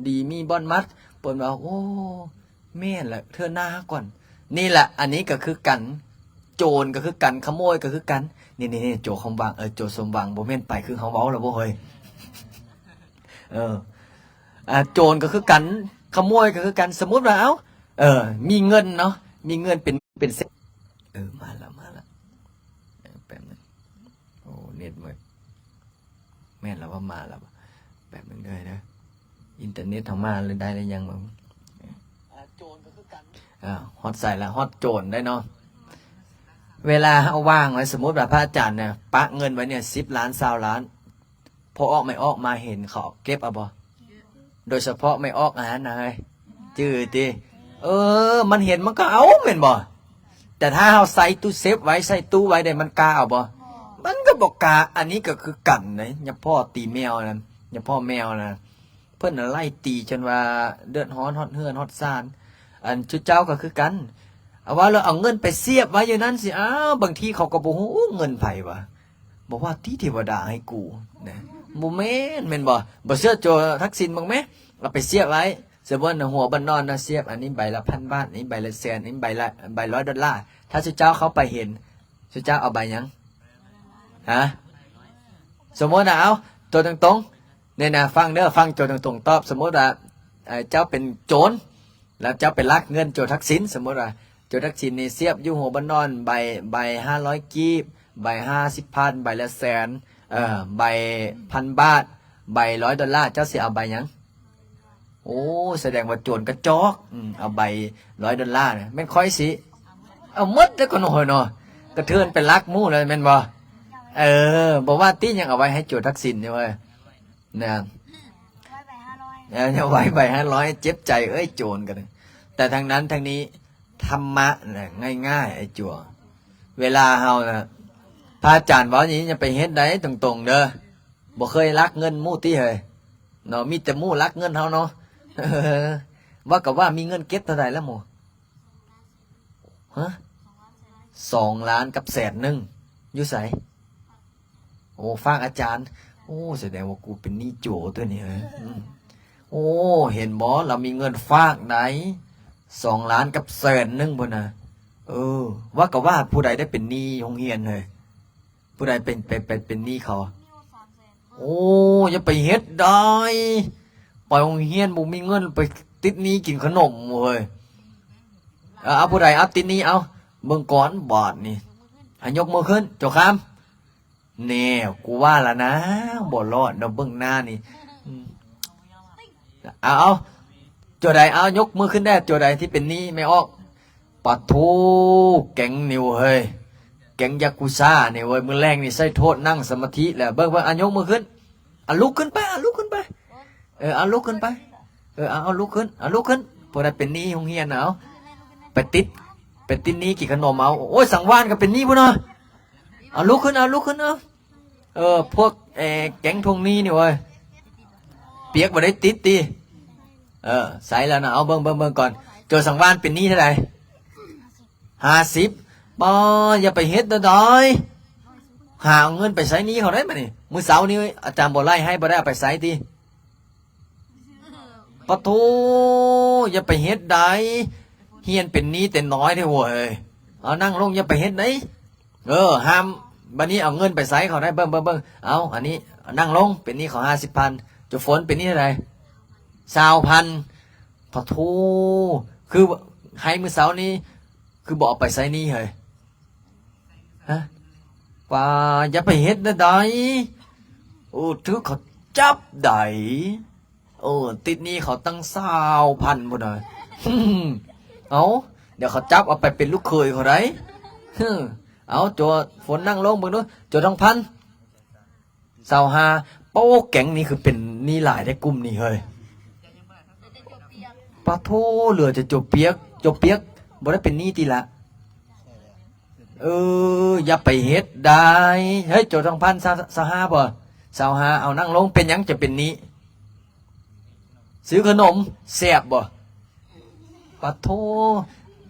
ດີມີບ່ອນມັດ. ເພິ່ນວ່າ ໂອ້ ແມ່ນລະ ເທື່ອໜ້າກ່ອນ. ນີ້ລະ ອັນນີ້ກໍຄືກັນ ໂຈນກໍຄືກັນ ຂະໂມຍກໍຄືກັນ. ນີ້ໆໆ ໂຈຄວາມຫວັງ ເອີ ໂຈສົມຫວັງ ບໍ່ແມ່ນໄປຄືເຮົາເວົ້າລະບໍ່ເຮີ້ຍ? ເອີ ອ່າ ໂຈນກໍຄືກັນ ຂະໂມຍກໍຄືກັນ. ສົມມຸດວ່າ ເອົ້າ ເອີ ມີເງິນເນາະ ມີເງິນເປັນ ເປັນແສນ ເອີ ມາລະ ມາລະ ເອີ ແປັບໜຶ່ງ. ໂອ້ ເນັດເໝິດ ແມ່ນລະວ່າມາລະ ແປັບໜຶ່ງເດີ ເດີ ອິນເຕີເນັດເຮົາມາແລ້ວ ໄດ້ແລ້ວຍັງບໍ່? ອ່າ ໂຈນກໍຄືກັນ ອ່າ ຮອດໃສລະ? ຮອດໂຈນໄດ້ເນາະ. ເວລາເຮົາວາງໄວ້ ສົມມຸດວ່າພະອາຈານເນຍ ປະເງິນໄວ້ເນຍ ສິບລ້ານ ຊາວລ້ານ ພໍ່ອອກແມ່ອອກມາເຫັນ ເຂົາເກັບເອົາບໍ່? ໂດຍສະເພາະແມ່ອອກອັນນັ້ນນະເຮີ້ຍ ຈື່ຕິ? ເອີ ມັນເຫັນມັນກໍເອົາແມ່ນບໍ່? ແຕ່ຖ້າເຮົາໃສ່ຕູ້ເຊບໄວ້ ໃສ່ຕູ້ໄວ້ເດ້ ມັນກ້າເອົາບໍ່? ມັນກໍບໍ່ກ້າ. ອັນນີ້ກໍຄືກັນເດ້ ຍາພໍ່ຕີແມວນັ້ນ ຍາພໍ່ແມວນະ ເພິ່ນນະໄລ່ຕີຈົນວ່າເດືອດຮ້ອນຮອດເຮືອນຮອດຊານ. ອັນຊຸເຈົ້າກໍຄືກັນ ເອົາວ່າແລ້ວເອົາເງິນໄປສຽບໄວ້ຢູ່ນັ້ນຊິ ອ້າວ ບາງທີເຂົາກໍບໍ່ຮູ້ ເງິນໃຜວະ? ບໍ່ວ່າຕິເທວະດາໃຫ້ກູນະ ບໍ່ແມ່ນ ແມ່ນບໍ່? ບໍ່ເຊື່ອໂຈທັກສິນເບິ່ງແມ ເອົາໄປສຽບໄວ້. ສົມມຸດນະ ຫົວບັ້ນນອນນະ ສຽບອັນນີ້ໃບລະພັນບາດ ນີ້ໃບລະແສນ ນີ້ໃບລະ ໃບຮ້ອຍດອນລາ. ຖ້າຊຸເຈົ້າເຂົ້າໄປເຫັນ ຊຸເຈົ້າເອົາໃບຫຍັງ? ຮະ? ສົມມຸດນະ ເອົາ ຕົວຕົງໆ ນີ້ນະ ຟັງເດີ ຟັງໂຈຕົງໆຕອບ. ສົມມຸດວ່າ ເອີ ເຈົ້າເປັນໂຈນ ແລ້ວເຈົ້າໄປລັກເງິນໂຈທັກສິນ. ສົມມຸດວ່າໂຈທັກສິນນີ້ສຽບຢູ່ຫົວບັ້ນນອນ ໃບ ໃບຫ້າຮ້ອຍກີບ ໃບຫ້າສິບພັນ ໃບລະແສນ ເອີ ໃບພັນບາດ ໃບຮ້ອຍດອນລາ ເຈົ້າຊິເອົາໃບຫຍັງ? ໂອ້ ສະແດງວ່າໂຈນກະຈອກ ອືມ ເອົາໃບຮ້ອຍດອນລານະ. ແມ່ນຂ້ອຍຊິເອົາໝົດແລ້ວກໍນ້ອຍເນາະ ກະເທີນໄປລັກໝູ່ແລ້ວແມ່ນບໍ່? ເອີ ບໍ່ວ່າຕິ ຍັງເອົາໄວ້ໃຫ້ໂຈທັກສິນຢູ່ເວີຍ. ນະ ເອົາໄວ້ໃບຫ້າຮ້ອຍ ເຈັບໃຈເອີຍ ໂຈນກໍໄດ້. ແຕ່ທັງນັ້ນທັງນີ້ ທຳມະນະງ່າຍໆ ໄອ້ຈົວ. ເວລາເຮົານະ ພະອາຈານເວົ້ານີ້ຢ່າໄປເຮັດໄດ໋ ຕົງໆເດີ. ບໍ່ເຄີຍລັກເງິນໝູ່ຕິເຮີ້ຍ ເນາະ, ມີແຕ່ໝູ່ລັກເງິນເຮົາເນາະ. ວ່າກໍວ່າມີເງິນເກັບເທົ່າໃດແລ້ວໝູ່? ຮະ? ສອງລ້ານກັບແສນໜຶ່ງ. ຢູ່ໃສ? ໂອ້ ຝາກອາຈານ. ໂອ້ ສະແດງວ່າກູເປັນໜີ້ໂຈຕົວນີ້ເຮີ້ຍ. ອືມ ໂອ້ ເຫັນບໍ່ ລາວມີເງິນຝາກໃດ໋ ສອງລ້ານກັບແສນໜຶ່ງພຸ້ນນະ. ເອີ ວ່າກໍວ່າ ຜູ້ໃດໄດ້ເປັນໜີ້ໂຮງຮຽນເຮີ້ຍ? ຜູ້ໃດເປັນ ເປັນ ເປັນ ເປັນໜີ້ເຂົາ? ໂອ້ ຢ່າໄປເຮັດໄດ໋ ໄປໂຮງຮຽນບໍ່ມີເງິນ ໄປຕິດໜີ້ກິນຂະໜົມເວີຍ. ເອົາ ເອົາ ຜູ້ໃດເອົາຕິດໜີ້ ເອົາ ເບິ່ງກ່ອນບາດນີ້. ໃຫ້ຍົກມືຂຶ້ນ ເຈົ້າຄຳ. ແນ່ ກູວ່າລະນະ ບໍ່ລອດດອກເບິ່ງໜ້ານີ້. ອືມ ເອົາ ເອົາ ຕົວໃດ ເອົາ ຍົກມືຂຶ້ນແດ່ ຕົວໃດທີ່ເປັນໜີ້ແມ່ອອກ. ປະໂທ້ ແກັງນີ້ເວີຍ ແກັງຢາກູຊານີ້ເວີຍ ມື້ແລງນີ້ໃສ່ໂທດນັ່ງສະມາທິແລ້ວ. ເບິ່ງ ເບິ່ງ ອາ ຍົກມືຂຶ້ນ ອາ ລຸກຂຶ້ນໄປ ອາ ລຸກຂຶ້ນໄປ. ເອີ ອາ ລຸກຂຶ້ນໄປ. ເອີ ອາ ອາ ລຸກຂຶ້ນ ອາ ລຸກຂຶ້ນ. ຜູ້ໃດເປັນໜີ້ໂຮງຮຽນນະ ເອົາ ໄປຕິດ ໄປຕິດໜີ້ກິນຂະໜົມເອົາ. ໂອ້ຍ ສັງວານກໍເປັນໜີ້ພຸ້ນນະ. ອາ ລຸກຂຶ້ນ ອາ ລຸກຂຶ້ນ ເອົາ. ເອີ ພວກ ເອີ ແກັງທວງໜີ້ນີ້ເວີຍ ປຽກບໍ່ໄດ້ຕິດຕິ. ເອີ ໃສ່ແລ້ວນະ ເອົາ ເບິ່ງ ເບິ່ງ ເບິ່ງກ່ອນ. ໂຈສັງວານເປັນໜີ້ເທົ່າໃດ? ຫ້າສິບ. ບໍ່ ຢ່າໄປເຮັດເດີດອຍ ຫາເອົາເງິນໄປໃຊ້ໜີ້ເຂົາໄດ້ບາດນີ້. ມື້ເຊົ້ານີ້ອາຈານບໍ່ໄລ່ໃຫ້ ບໍ່ໄດ້ເອົາໄປໃຊ້ຕິ? ປະໂທ້ ຢ່າໄປເຮັດໄດ໋ ຮຽນເປັນໜີ້ແຕ່ນ້ອຍແທ້ເວີຍ. ເອົາ ນັ່ງລົງ ຢ່າໄປເຮັດໄດ໋. ເອີ ຫ້າມ ບາດນີ້ເອົາເງິນໄປໃຊ້ເຂົາໄດ້. ເບິ່ງ ເບິ່ງ ເບິ່ງ ເອົາ ອັນນີ້ນັ່ງລົງ ເປັນໜີ້ເຂົາຫ້າສິບພັນ. ເຈົ້າຝົນເປັນໜີ້ເທົ່າໃດ? ຊາວພັນ. ປະໂທ້ ຄືໃຫ້ມື້ເຊົ້ານີ້ ຄືບໍ່ເອົາໄປໃຊ້ໜີ້ເຮີ້ຍ? ຮະ? ປາ ຢ່າໄປເຮັດນະໄດ໋. ໂອ້ ຖືກເຂົາຈັບໄດ໋. ໂອ້ ຕິດໜີ້ເຂົາຕັ້ງຊາວພັນພຸ້ນນະ. ເອົາ ດຽວເຂົາຈັບເອົາໄປເປັນລູກເຂີຍເຂົາໄດ໋. ເອົາ ໂຈຝົນນັ່ງລົງເບິ່ງດູ. ໂຈທອງພັນ ຊາວຫ້າ. ໂປ້ ແກັງນີ້ຄືເປັນໜີ້ຫຼາຍແທ້ກຸ່ມນີ້ເຮີ້ຍ. ປະໂທ້ ເຫຼືອແຕ່ໂຈປຽກ. ໂຈປຽກບໍ່ໄດ້ເປັນໜີ້ຕິລະ? ເອີ ຢ່າໄປເຮັດໄດ໋. ເຮີ້ຍ ໂຈທອງພັນ ຊາວຫ້າບໍ່? ຊາວຫ້າ. ເອົາ ນັ່ງລົງ. ເປັນຫຍັງຈະເປັນໜີ້? ຊື້ຂະໜົມແຊບບໍ່? ປະໂທ້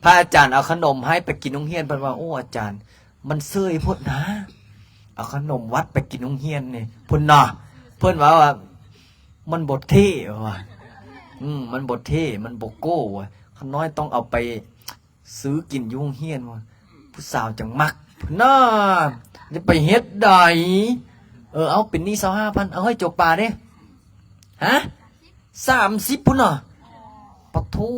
ພະອາຈານເອົາຂະໜົມໃຫ້ໄປກິນໂຮງຮຽນ ເພິ່ນວ່າ ໂອ້ ອາຈານ ມັນເສີຍໂພດນາ ເອົາຂະໜົມວັດໄປກິນໂຮງຮຽນນີ້ ພຸ້ນນະ. ເພິ່ນວ່າ ວ່າມັນບໍ່ເທ່ວ່າ ອືມ ມັນບໍ່ເທ່ ມັນບໍ່ໂກ້ວ່າ ຂ້ານ້ອຍຕ້ອງເອົາໄປ ຊື້ກິນຢູ່ໂຮງຮຽນວ່າ ຜູ້ສາວຈັ່ງມັກ ພຸ້ນນະ. ຢ່າໄປເຮັດໄດ໋. ເອີ ເອົາ ເປັນໜີ້ຊາວຫ້າພັນ. ເອົາ ເຮີ້ຍ ໂຈປາເດ້? ຮະ? ສາມສິບພຸ້ນນະ. ປະໂທ້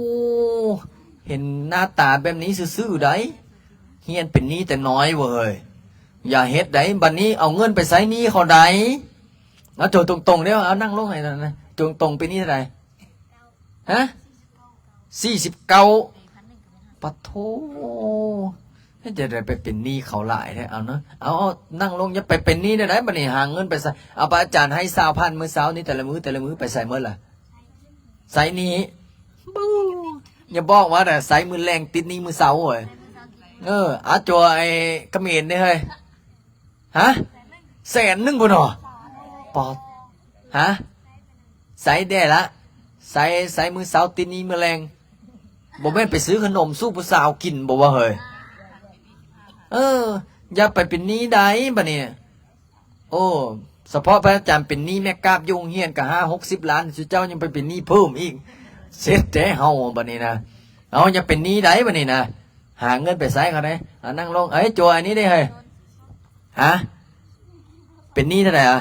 ເຫັນໜ້າຕາແບບນີ້ຊື່ໆໄດ໋ ຮຽນເປັນໜີ້ແຕ່ນ້ອຍເວີຍ. ຢ່າເຮັດໄດ໋ ບັດນີ້ເອົາເງິນໄປໃຊ້ໜີ້ເຂົາໄດ໋. ເອົາ ໂຈຕົງໆເດ້. ເອົາ ນັ່ງລົງໃຫ້ນະ ໂຈຕົງໆ ເປັນໜີ້ເທົ່າໃດ? ຮະ? ສີ່ສິບເກົ້າ. ປະໂທ້ ເຮັດຈັ່ງໃດໄປເປັນໜີ້ເຂົາຫຼາຍແທ້. ເອົາເນາະ ເອົາ ເອົາ ນັ່ງລົງ. ຢ່າໄປເປັນໜີ້ໄດ້ໃດ໋ ບັດນີ້ຫາເງິນໄປໃສ? ເອົາ ພະອາຈານໃຫ້ຊາວພັນມື້ເຊົ້ານີ້ ແຕ່ລະມື້ ແຕ່ລະມື້ໄປໃສໝົດລະ? ໃຊ້ໜີ້. ບໍ່ ຢ່າບອກວ່າແຕ່ໃຊ້ມື້ແລງຕິດໜີ້ມື້ເຊົ້າເວີຍ. ເອີ ອາ ໂຈ ໄອ້ຂະເໝນເດ້ເຮີ້ຍ. ຮະ? ແສນໜຶ່ງພຸ້ນເນາະ. ປາດ ຮະ? ໃຊ້ແດ່ລະ ໃຊ້ ໃຊ້ມື້ເຊົ້າຕິດໜີ້ມື້ແລງ. ບໍ່ແມ່ນໄປຊື້ຂະໜົມສູ່ຜູ້ສາວກິນບໍ່ວະເຮີ້ຍ? ເອີ ຢ່າໄປເປັນໜີ້ໄດ໋ບັດນີ້. ໂອ້ ສະເພາະພະອາຈານເປັນໜີ້ແມ່ກາບຢູ່ໂຮງຮຽນກໍຫ້າຫົກສິບລ້ານ ຊຸເຈົ້າຍັງໄປເປັນໜີ້ເພີ່ມອີກ. ເສັດແທ້ເຮົາບັດນີ້ນະ. ເອົາ ຢ່າເປັນໜີ້ໄດ໋ບັດນີ້ນະ. ຫາເງິນໄປໃຊ້ເຂົາໄດ໋. ອາ ນັ່ງລົງ. ເອີຍ ໂຈ ອັນນີ້ເດ້ເຮີ້ຍ. ຮະ? ເປັນໜີ້ເທົ່າໃດອະ?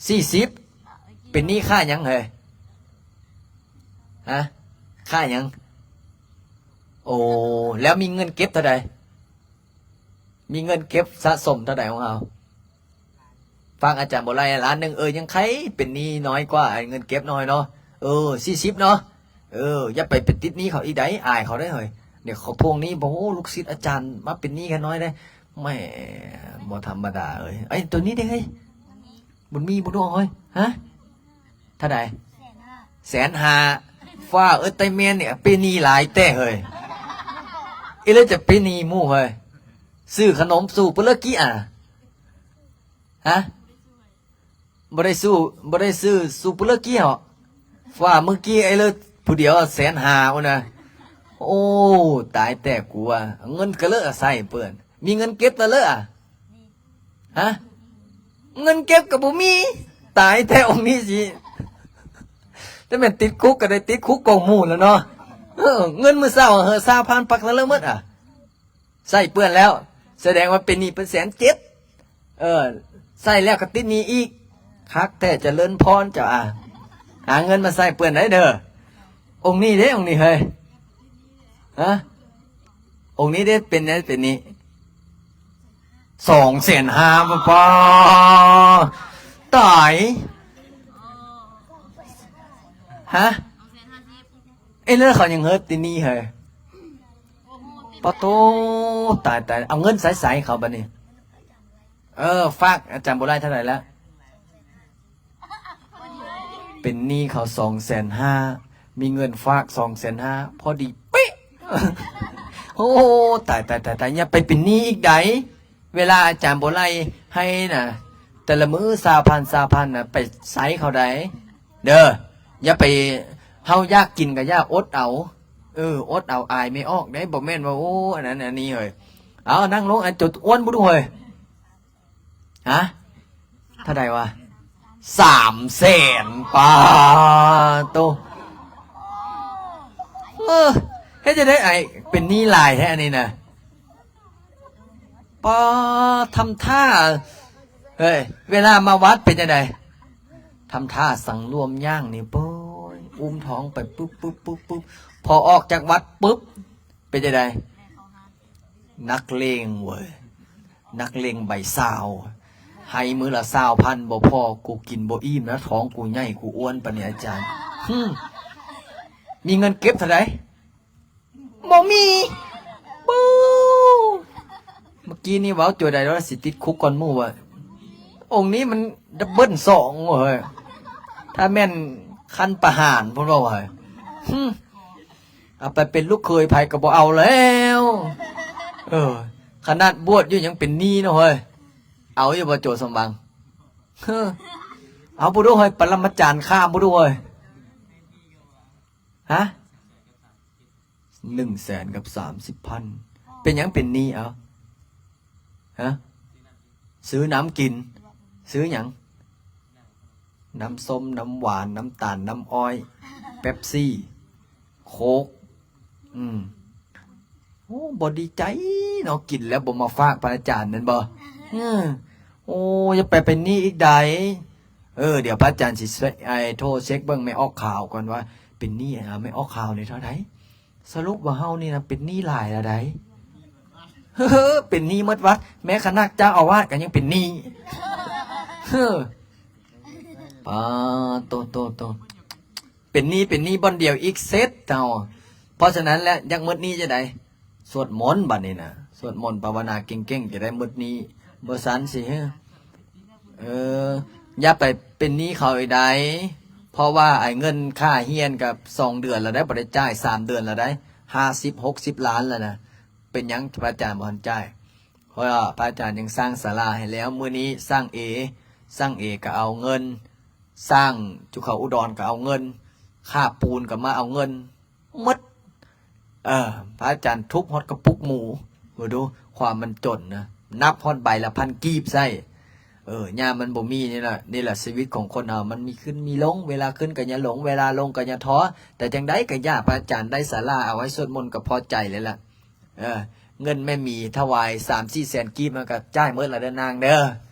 ສີ່ສິບ. ເປັນໜີ້ຄ່າຫຍັງເຮີ້ຍ? ຮະ? ຄ່າຫຍັງ? ໂອ້ ແລ້ວມີເງິນເກັບເທົ່າໃດ? ມີເງິນເກັບສະສົມເທົ່າໃດຂອງເຮົາ? ຟັງອາຈານບໍ່ໄລ່ ລ້ານໜຶ່ງ. ເອີ ຍັງໄຄເປັນໜີ້ນ້ອຍກວ່າ ເງິນເກັບນ້ອຍເນາະ. ເອີ ສີ່ສິບເນາະ. ເອີ ຢ່າໄປ ໄປຕິດໜີ້ເຂົາອີກໃດ໋ ອາຍເຂົາໄດ໋ເຮີ້ຍ. ດຽວເຂົາພວກນີ້ ໂອ້ ລູກສິດອາຈານມາເປັນໜີ້ຂ້ານ້ອຍໄດ໋. ແໝ່ ບໍ່ທຳມະດາເອີຍ. ເອີຍ ໂຕນີ້ເດ້ເຮີ້ຍ ບຸນມີ ບຸນດວງເຮີ້ຍ. ຮະ? ເທົ່າໃດ? ແສນຫ້າ. ຟ້າເອີຍ ໄຕແມ່ນນີ້ ເປັນໜີ້ຫຼາຍແທ້ເຮີ້ຍ. ອີ່ເລີຈະເປັນໜີ້ໝູ່ເຮີ້ຍ. ຊື້ຂະໜົມສູ່ປຸເລີກີອະ? ຮະ? ບໍ່ໄດ້ຊື້ ບໍ່ໄດ້ຊື້ສູ່ປຸເລີກີເຫາະ? ວ່າມື້ກີ້ໄອ້ເລີດຜູ້ດຽວແສນຫ້າພຸ້ນນະ. ໂອ້ ຕາຍແຕ່ກູວ່າ ເງິນກະເລີອະໃຊ້ເພິ່ນ. ມີເງິນເກັບແລ້ວເລີອະ? ຮະ? ເງິນເກັບກໍບໍ່ມີ. ຕາຍແຕ່ອົງນີ້ຊິ ແຕ່ແມ່ນຕິດຄຸກກໍໄດ້ຕິດຄຸກກ່ອນໝູ່ແລ້ວເນາະ. ເອີ ເງິນມື້ເຊົ້າເຮີ ຊາວພັນ ປັກແລ້ວເລີໝົດອະ. ໃຊ້ເປື້ອນແລ້ວ ສະແດງວ່າເປັນໜີ້ເພິ່ນແສນເຈັດ. ເອີ ໃຊ້ແລ້ວກໍຕິດໜີ້ອີກ. ຄັກແທ້ຈະເລີນພອນເຈົ້າອາ. ຫາເງິນມາໃຊ້ເປື້ອນໄດ້ເດີ. ອົງນີ້ເດ້ ອົງນີ້ເຮີຍ. ຮະ? ອົງນີ້ເດ້ ເປັນຫຍັງເປັນໜີ້? ສອງແສນຫ້າ ປະປາ ຕາຍ. ຮະ? ເອີ ແລ້ວເຂົາຍັງເຮີຕິດໜີ້ເຮີຍ. ປະໂຕ ຕາຍ ຕາຍ ເອົາເງິນໃສໃຫ້ເຂົາບັດນີ້? ເອີ ຝາກອາຈານບໍ່ໄດ້ເທົ່າໃດລະ? ເປັນໜີ້ເຂົາສອງແສນຫ້າ ມີເງິນຝາກສອງແສນຫ້າ ພໍດີເປະ. ໂອ້ ຕາຍ ຕາຍ ຕາຍ ຕາຍ ຢ່າໄປເປັນໜີ້ອີກໃດ. ເວລາອາຈານບໍ່ໄລ່ໃຫ້ນະ ແຕ່ລະມື້ຊາວພັນ ຊາວພັນນະ ໄປໃຊ້ເຂົາໃດເດີ. ຢ່າໄປ ເຮົາຢາກກິນກໍຢ່າ ອົດເອົາ. ເອີ ອົດເອົາ ອາຍແມ່ອອກເດ້. ບໍ່ແມ່ນວ່າ ໂອ້ ອັນນັ້ນອັນນີ້ເຮີຍ. ເອົາ ນັ່ງລົງ ອາ ຈົດອ້ວນບຸດູເຮີຍ. ຮະ? ເທົ່າໃດວະ? ສາມແສນ. ປາໂຕ ເອີ ເຮັດຈັ່ງໃດອ້າຍ ເປັນໜີ້ຫຼາຍແທ້ອັນນີ້ນະ? ປາ ທຳທ່າ ເຮີ້ຍ ເວລາມາວັດເປັນຈັ່ງໃດ? ທຳທ່າສັງລວມຍ່າງນີ້ ໂອ້ຍ ອຸ້ມທ້ອງໄປປຶບ ປຶບ ປຶບ ປຶບ ພໍອອກຈາກວັດປຶບ ເປັນຈັ່ງໃດ? ນັກເລງເວີຍ ນັກເລງໃບຊາວ ໃຫ້ມື້ລະຊາວພັນບໍ່ພໍ ກູກິນບໍ່ອີ່ມນະ ທ້ອງກູໃຫຍ່ ກູອ້ວນປານນີ້ອາຈານ. ຫື ມີເງິນເກັບເທົ່າໃດ? ບໍ່ມີ. ປູ ເມື່ອກີ້ນີ້ເວົ້າໂຈໃດວ່າຊິຕິດຄຸກກ່ອນໝູ່ວ່າ ອົງນີ້ມັນດັບເບິນສອງເວີຍ ຖ້າແມ່ນຂັ້ນປະຫານ ເພິ່ນເວົ້າວ່າ. ຫື ເອົາໄປເປັນລູກເຂີຍໃຜກໍບໍ່ເອົາແລ້ວ. ເອີ ຂະໜາດບວດຢູ່ຍັງເປັນໜີ້ເນາະເຮີ້ຍ. ເອົາຢູ່ບໍ່ໂຈສົມຫວັງ? ເຮີ ເອົາບໍ່ດູເຮີ້ຍ ປະລະມາຈານຂ້າມບໍ່ດູເຮີ້ຍ. ຮະ? ໜຶ່ງແສນກັບສາມສິບພັນ ເປັນຫຍັງເປັນໜີ້ເອົາ? ຮະ? ຊື້ນ້ຳກິນ ຊື້ຫຍັງ? ນ້ຳສົ້ມ ນ້ຳຫວານ ນ້ຳຕານ ນ້ຳອ້ອຍ ເປັບຊີ ໂຄກ. ອືມ ໂອ້ ບໍ່ດີໃຈເນາະ ກິນແລ້ວບໍ່ມາຝາກພະອາຈານແມ່ນບໍ່? ເອີ ໂອ້ ຢ່າໄປເປັນໜີ້ອີກໃດ. ເອີ ດຽວພະອາຈານຊິ ໄອ້ ໂທເຊັກເບິ່ງແມ່ອອກຂ່າວກ່ອນວ່າເປັນໜີ້ ອາ ແມ່ອອກຂ່າວນີ້ເທົ່າໃດ. ສະຫຼຸບວ່າເຮົານີ້ນະເປັນໜີ້ຫຼາຍລະໃດ. ເປັນໜີ້ໝົດວັດ ແມ້ຂະໜາດເຈົ້າອາວາດກໍຍັງເປັນໜີ້. ເອີ ປາໂຕ ໂຕ ໂຕ ເປັນໜີ້ ເປັນໜີ້ບ່ອນດຽວອີກເສັດເຮົາ. ເພາະສະນັ້ນແຫຼະ ຢາກໝົດໜີ້ຈັ່ງໃດ? ສວດມົນບັດນີ້ນະ ສວດມົນພາວະນາເກັ່ງໆ ຈະໄດ້ໝົດໜີ້. ບໍ່ຊັ້ນຊິ ເອີ ຢ່າໄປເປັນໜີ້ເຂົາອີກໃດ ເພາະວ່າໄອ້ເງິນຄ່າຮຽນກໍສອງເດືອນແລ້ວໃດ໋ ບໍ່ໄດ້ຈ່າຍ ສາມເດືອນແລ້ວໃດ໋ ຫ້າສິບ ຫົກສິບລ້ານແລ້ວນະ. ເປັນຫຍັງພະອາຈານບໍ່ທັນຈ່າຍ? ເພາະວ່າພະອາຈານຍັງສ້າງສາລາໃຫ້ແລ້ວ. ມື້ນີ້ຊ່າງເອ ຊ່າງເອກໍເອົາເງິນ ຊ່າງຈຸເຂົາອຸດອນກໍເອົາເງິນ ຄ່າປູນກໍມາເອົາເງິນໝົດ. ເອີ ພະອາຈານທຸບຮອດກະປຸກໝູ ເບິ່ງດູ ຄວາມມັນຈົນນະ ນັບຮອດໃບລະພັນກີບໃຊ້. ເອີ ຍາມມັນບໍ່ມີນີ້ລະ ນີ້ລະຊີວິດຂອງຄົນເຮົາ ມັນມີຂຶ້ນມີລົງ ເວລາຂຶ້ນກໍຢ່າຫຼົງ ເວລາລົງກໍຢ່າທໍ້. ແຕ່ຈັ່ງໃດກໍຢ່າ ພະອາຈານໄດ້ສາລາເອົາໄວ້ສວດມົນກໍພໍໃຈແລ້ວລະ. ເອີ ເງິນແມ່ໝີຖວາຍສາມສີ່ແສນກີບ ມັນກໍຈ່າຍໝົດລະເດີນາງເດີ.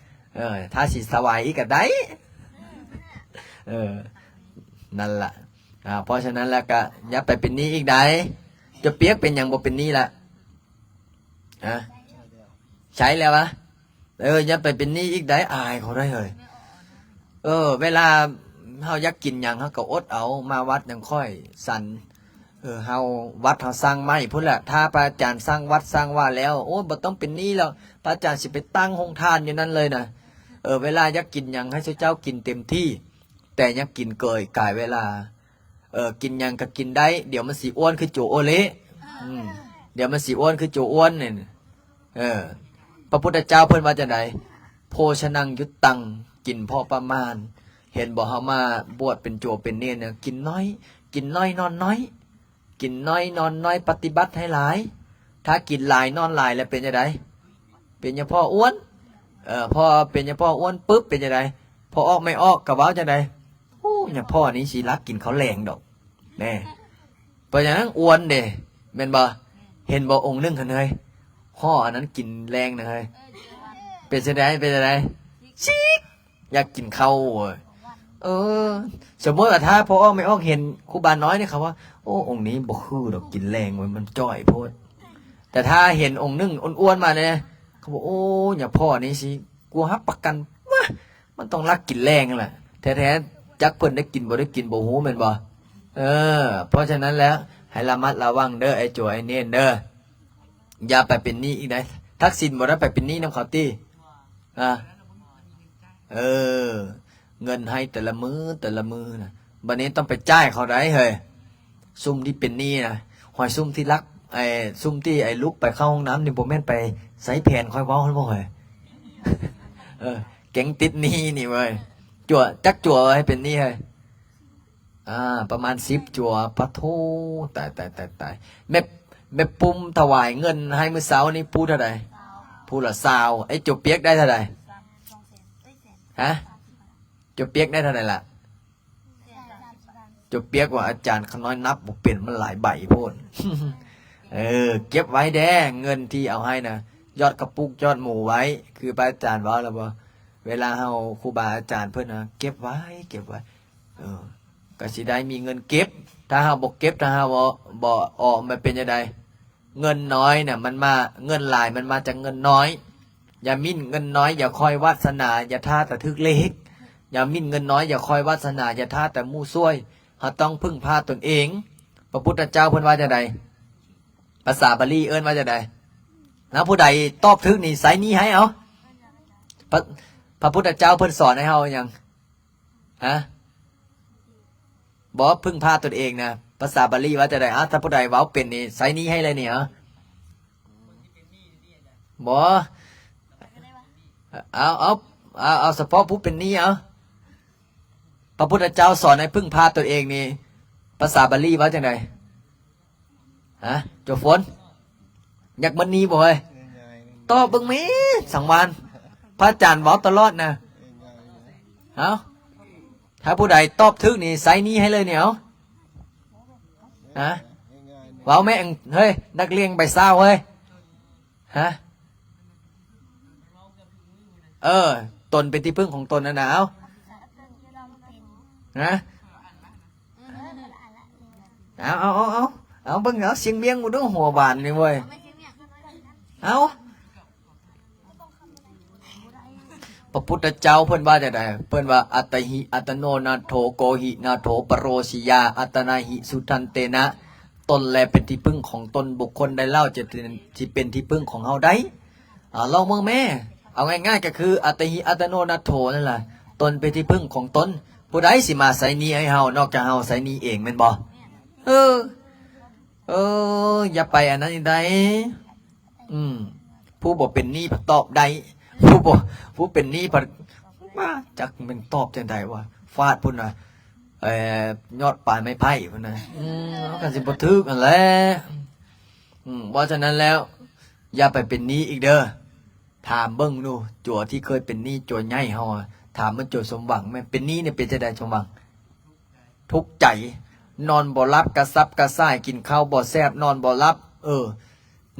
ເອີ ຖ້າຊິຖວາຍອີກກໍໄດ້. ເອີ ນັ້ນລະ. ອາ ເພາະສະນັ້ນແລ້ວກໍຢ່າໄປເປັນໜີ້ອີກໃດ໋. ຈະປຽກເປັນຫຍັງບໍ່ເປັນໜີ້ລະ? ຮະ? ໃຊ້ແລ້ວວະ? ເອີ ຢ່າໄປເປັນໜີ້ອີກໃດ໋ ອາຍເຂົາໄດ໋ເຮີ້ຍ. ເອີ ເວລາເຮົາຢາກກິນຫຍັງ ເຮົາກໍອົດເອົາ ມາວັດຫຍັງຄ່ອຍສັນ. ເອີ ເຮົາ ວັດເຮົາສ້າງໃໝ່ພຸ້ນແຫຼະ ຖ້າພະອາຈານສ້າງວັດສ້າງວາແລ້ວ ໂອ້ຍ ບໍ່ຕ້ອງເປັນໜີ້ແລ້ວ ພະອາຈານຊິໄປຕັ້ງໂຮງທານຢູ່ນັ້ນເລີຍນະ. ເອີ ເວລາຢາກກິນຫຍັງ ໃຫ້ເຂົາເຈົ້າກິນເຕັມທີ່ ແຕ່ຢ່າກິນເກີນກາຍເວລາ. ເອີ ກິນຫຍັງກໍກິນໄດ້ ດຽວມັນຊິອ້ວນຄືໂຈໂອເລ. ອືມ ດຽວມັນຊິອ້ວນຄືໂຈອ້ວນນີ້. ເອີ ພະພຸດທະເຈົ້າເພິ່ນວ່າຈັ່ງໃດ? ໂພຊະນັງຍຸດຕັງ ກິນພໍປະມານ. ເຫັນບໍ່? ເຮົາມາບວດເປັນໂຈເປັນເນນນະ ກິນໜ້ອຍ ກິນໜ້ອຍນອນໜ້ອຍ ກິນໜ້ອຍນອນໜ້ອຍ ປະຕິບັດໃຫ້ຫຼາຍ. ຖ້າກິນຫຼາຍນອນຫຼາຍແລ້ວເປັນຈັ່ງໃດ? ເປັນຫຍັງພໍອ້ວນ. ເອີ ພໍເປັນຫຍັງພໍອ້ວນປຶບ ເປັນຈັ່ງໃດ? ພໍອອກໄມ່ອອກກໍເວົ້າຈັ່ງໃດ? ໂອ້ ຫຍັງພໍນີ້ຊິລັກກິນເຂົ້າແລງດອກ ແນ່. ເພາະຫຍັງອ້ວນເດ້ ແມ່ນບໍ່? ເຫັນບໍ່? ອົງໜຶ່ງຫັ້ນເຮີ້ຍ ຫໍ່ອັນນັ້ນກິນແລງນະເຮີ້ຍ. ເປັນຈັ່ງໃດ? ເປັນຈັ່ງໃດ? ຊິກ ຢາກກິນເຂົ້າເວີຍ. ເອີ ສົມມຸດວ່າຖ້າພໍ່ອອກແມ່ອອກເຫັນຄູບານ້ອຍນີ້ ເຂົາວ່າ ໂອ້ ອົງນີ້ບໍ່ຄືດອກ ກິນແລງເວີຍ ມັນຈ່ອຍໂພດ. ແຕ່ຖ້າເຫັນອົງໜຶ່ງອ້ວນໆມາແດ່ ເຂົາບອກ ໂອ້ ຍາພໍ່ນີ້ຊິ ກູຮັບປະກັນ ວະ ມັນຕ້ອງລັກກິນແລງຫັ້ນລະ. ແທ້ໆ ຈັກເພິ່ນໄດ້ກິນບໍ່ໄດ້ກິນບໍ່ຮູ້ແມ່ນບໍ່? ເອີ ເພາະສະນັ້ນແລ້ວ ໃຫ້ລະມັດລະວັງເດີ ໄອ້ໂຈໄອ້ເນນເດີ ຢ່າໄປເປັນໜີ້ອີກໃດ໋. ທັກສິນບໍ່ໄດ້ໄປເປັນໜີ້ນຳເຂົາຕິ? ອາ ເອີ ເງິນໃຫ້ແຕ່ລະມື້ແຕ່ລະມື້ນະ ບັດນີ້ຕ້ອງໄປຈ່າຍເຂົາໄດ໋ເຮີ້ຍ. ຊຸມທີ່ເປັນໜີ້ນະ ຫອຍຊຸມທີ່ລັກ ໄອ້ ຊຸມທີ່ໄອ້ລຸກໄປເຂົ້າຫ້ອງນ້ຳນີ້ ບໍ່ແມ່ນໄປໃຊ້ແຜນຂ້ອຍເວົ້າຫັ້ນບໍ່ເຮີ້ຍ? ເອີ ແກ້ງຕິດໜີ້ນີ້ເວີຍ. ຈົວ ຈັກຈົວໃຫ້ເປັນໜີ້ເຮີ້ຍ? ອາ ປະມານສິບຈົວ. ປະໂທ ຕາຍ ຕາຍ ຕາຍ ຕາຍ. ແມ່ ແມ່ປຸ້ມຖວາຍເງິນໃຫ້ມື້ເຊົ້ານີ້ຜູ້ເທົ່າໃດ? ຜູ້ລະຊາວ. ໄອ້ຈົວປຽກໄດ້ເທົ່າໃດ? ຮະ? ຈົວປຽກໄດ້ເທົ່າໃດລະ? ຈົວປຽກວ່າ ອາຈານ ຂ້ານ້ອຍນັບບໍ່ເປັນ ມັນຫຼາຍໃບໂພດ. ເອີ ເກັບໄວ້ແດ່ ເງິນທີ່ເອົາໃຫ້ນະ ຢອດກະປຸກຢອດໝູໄວ້ ຄືພະອາຈານເວົ້າແລ້ວບໍ່? ເວລາເຮົາ ຄູບາອາຈານເພິ່ນນະ ເກັບໄວ້ ເກັບໄວ້. ເອີ ກໍຊິໄດ້ມີເງິນເກັບ. ຖ້າເຮົາບໍ່ເກັບ ຖ້າເຮົາບໍ່ ບໍ່ອອມ ມັນເປັນຈັ່ງໃດ? ເງິນນ້ອຍນະ ມັນມາ ເງິນຫຼາຍມັນມາຈາກເງິນນ້ອຍ. ຢ່າໝິ່ນເງິນນ້ອຍ ຢ່າຄອຍວາດສະໜາ ຢ່າຖ້າແຕ່ຖືກເລກ. ຢ່າໝິ່ນເງິນນ້ອຍ ຢ່າຄອຍວາດສະໜາ ຢ່າຖ້າແຕ່ໝູ່ຊ່ວຍ. ເຮົາຕ້ອງເພິ່ງພາຕົນເອງ. ພະພຸດທະເຈົ້າເພິ່ນວ່າຈັ່ງໃດ? ພາສາບາລີເອີ້ນວ່າຈັ່ງໃດ? ນະ ຜູ້ໃດຕອບຖືກນີ້ໃຊ້ໜີ້ໃຫ້ເອົາ. ພະ ພະພຸດທະເຈົ້າເພິ່ນສອນໃຫ້ເຮົາຫຍັງ? ຮະ? ບໍ່ ເພິ່ງພາຕົນເອງນະ ພາສາບາລີວ່າຈັ່ງໃດ? ອາ ຖ້າຜູ້ໃດເວົ້າເປັນນີ້ໃຊ້ໜີ້ໃຫ້ເລີຍນີ້ ເອົາ. ບໍ່ ເອົາ ເອົາ ເອົາ ເອົາສະເພາະຜູ້ເປັນໜີ້ ເອົາ. ພະພຸດທະເຈົ້າສອນໃຫ້ເພິ່ງພາຕົນເອງນີ້ ພາສາບາລີວ່າຈັ່ງໃດ? ຮະ? ໂຈຝົນ ຢາກເບິດໜີ້ບໍ່ເຮີ້ຍ? ຕອບເບິ່ງແມ້ ສັງວານ ພະອາຈານເວົ້າຕະຫຼອດນະ. ເອົ້າ ຖ້າຜູ້ໃດຕອບຖືກນີ້ໃຊ້ໜີ້ໃຫ້ເລີຍນີ້ ເອົາ. ຮະ? ເວົ້າແມ້ ເຮີ້ຍ ນັກລຽນໃບຊາວເຮີ້ຍ. ຮະ? ເອີ ຕົນເປັນທີ່ເພິ່ງຂອງຕົນຫັ້ນນະ ເອົາ. ຮະ? ເອົາ ເອົາ ເອົາ ເອົາ ເອົາ ເບິ່ງ ເອົາ ສຽງວຽງ ໂອ້ ດູຫົວບານນີ້ເວີຍ. ເອົາ ພະພຸດທະເຈົ້າເພິ່ນວ່າຈັ່ງໃດ? ເພິ່ນວ່າ ອັດຕະຫິອັດຕະໂນນາໂຖ ໂກຫິນາໂຖປະໂຣສິຍາ ອັດຕະນາຫິສຸທັນເຕນະ. ຕົນແລເປັນທີ່ເພິ່ງຂອງຕົນ, ບຸກຄົນໃດເລົ່າຈະເປັນ ຊິເປັນທີ່ເພິ່ງຂອງເຮົາໄດ້? ອາ ລອງເບິ່ງແມ້. ເອົາງ່າຍໆກໍຄື ອັດຕະຫິອັດຕະໂນນາໂຖ ນັ້ນລະ, ຕົນເປັນທີ່ເພິ່ງຂອງຕົນ. ຜູ້ໃດຊິມາໃຊ້ໜີ້ໃຫ້ເຮົາ ນອກຈາກເຮົາໃຊ້ໜີ້ເອງ ແມ່ນບໍ່? ເອີ ເອີ ຢ່າໄປອັນນັ້ນອີກໄດ໋. ອືມ ຜູ້ບໍ່ເປັນໜີ້ພັດຕອບໄດ້ ຜູ້ບໍ່ ຜູ້ເປັນໜີ້ພັດ ມາ ຈັກແມ່ນຕອບຈັ່ງໃດວະ ຟາດພຸ້ນນະ ເອີ ຍອດປາຍໄມ້ໄຜ່ພຸ້ນນະ. ອືມ ມັນກໍຊິບໍ່ຖືກຫັ້ນແຫຼະ. ອືມ ເພາະສະນັ້ນແລ້ວ ຢ່າໄປເປັນໜີ້ອີກເດີ. ຖາມເບິ່ງດູ ຈົວທີ່ເຄີຍເປັນໜີ້ ຈົວໃຫຍ່ເຮົາ ຖາມເບິ່ງ ຈົວສົມຫວັງ ແມ່ນເປັນໜີ້ນີ້ເປັນຈັ່ງໃດ ສົມຫວັງ? ທຸກໃຈ ນອນບໍ່ຫຼັບ ກະສັບກະສ່າຍ ກິນເຂົ້າບໍ່ແຊບ ນອນບໍ່ຫຼັບ. ເອີ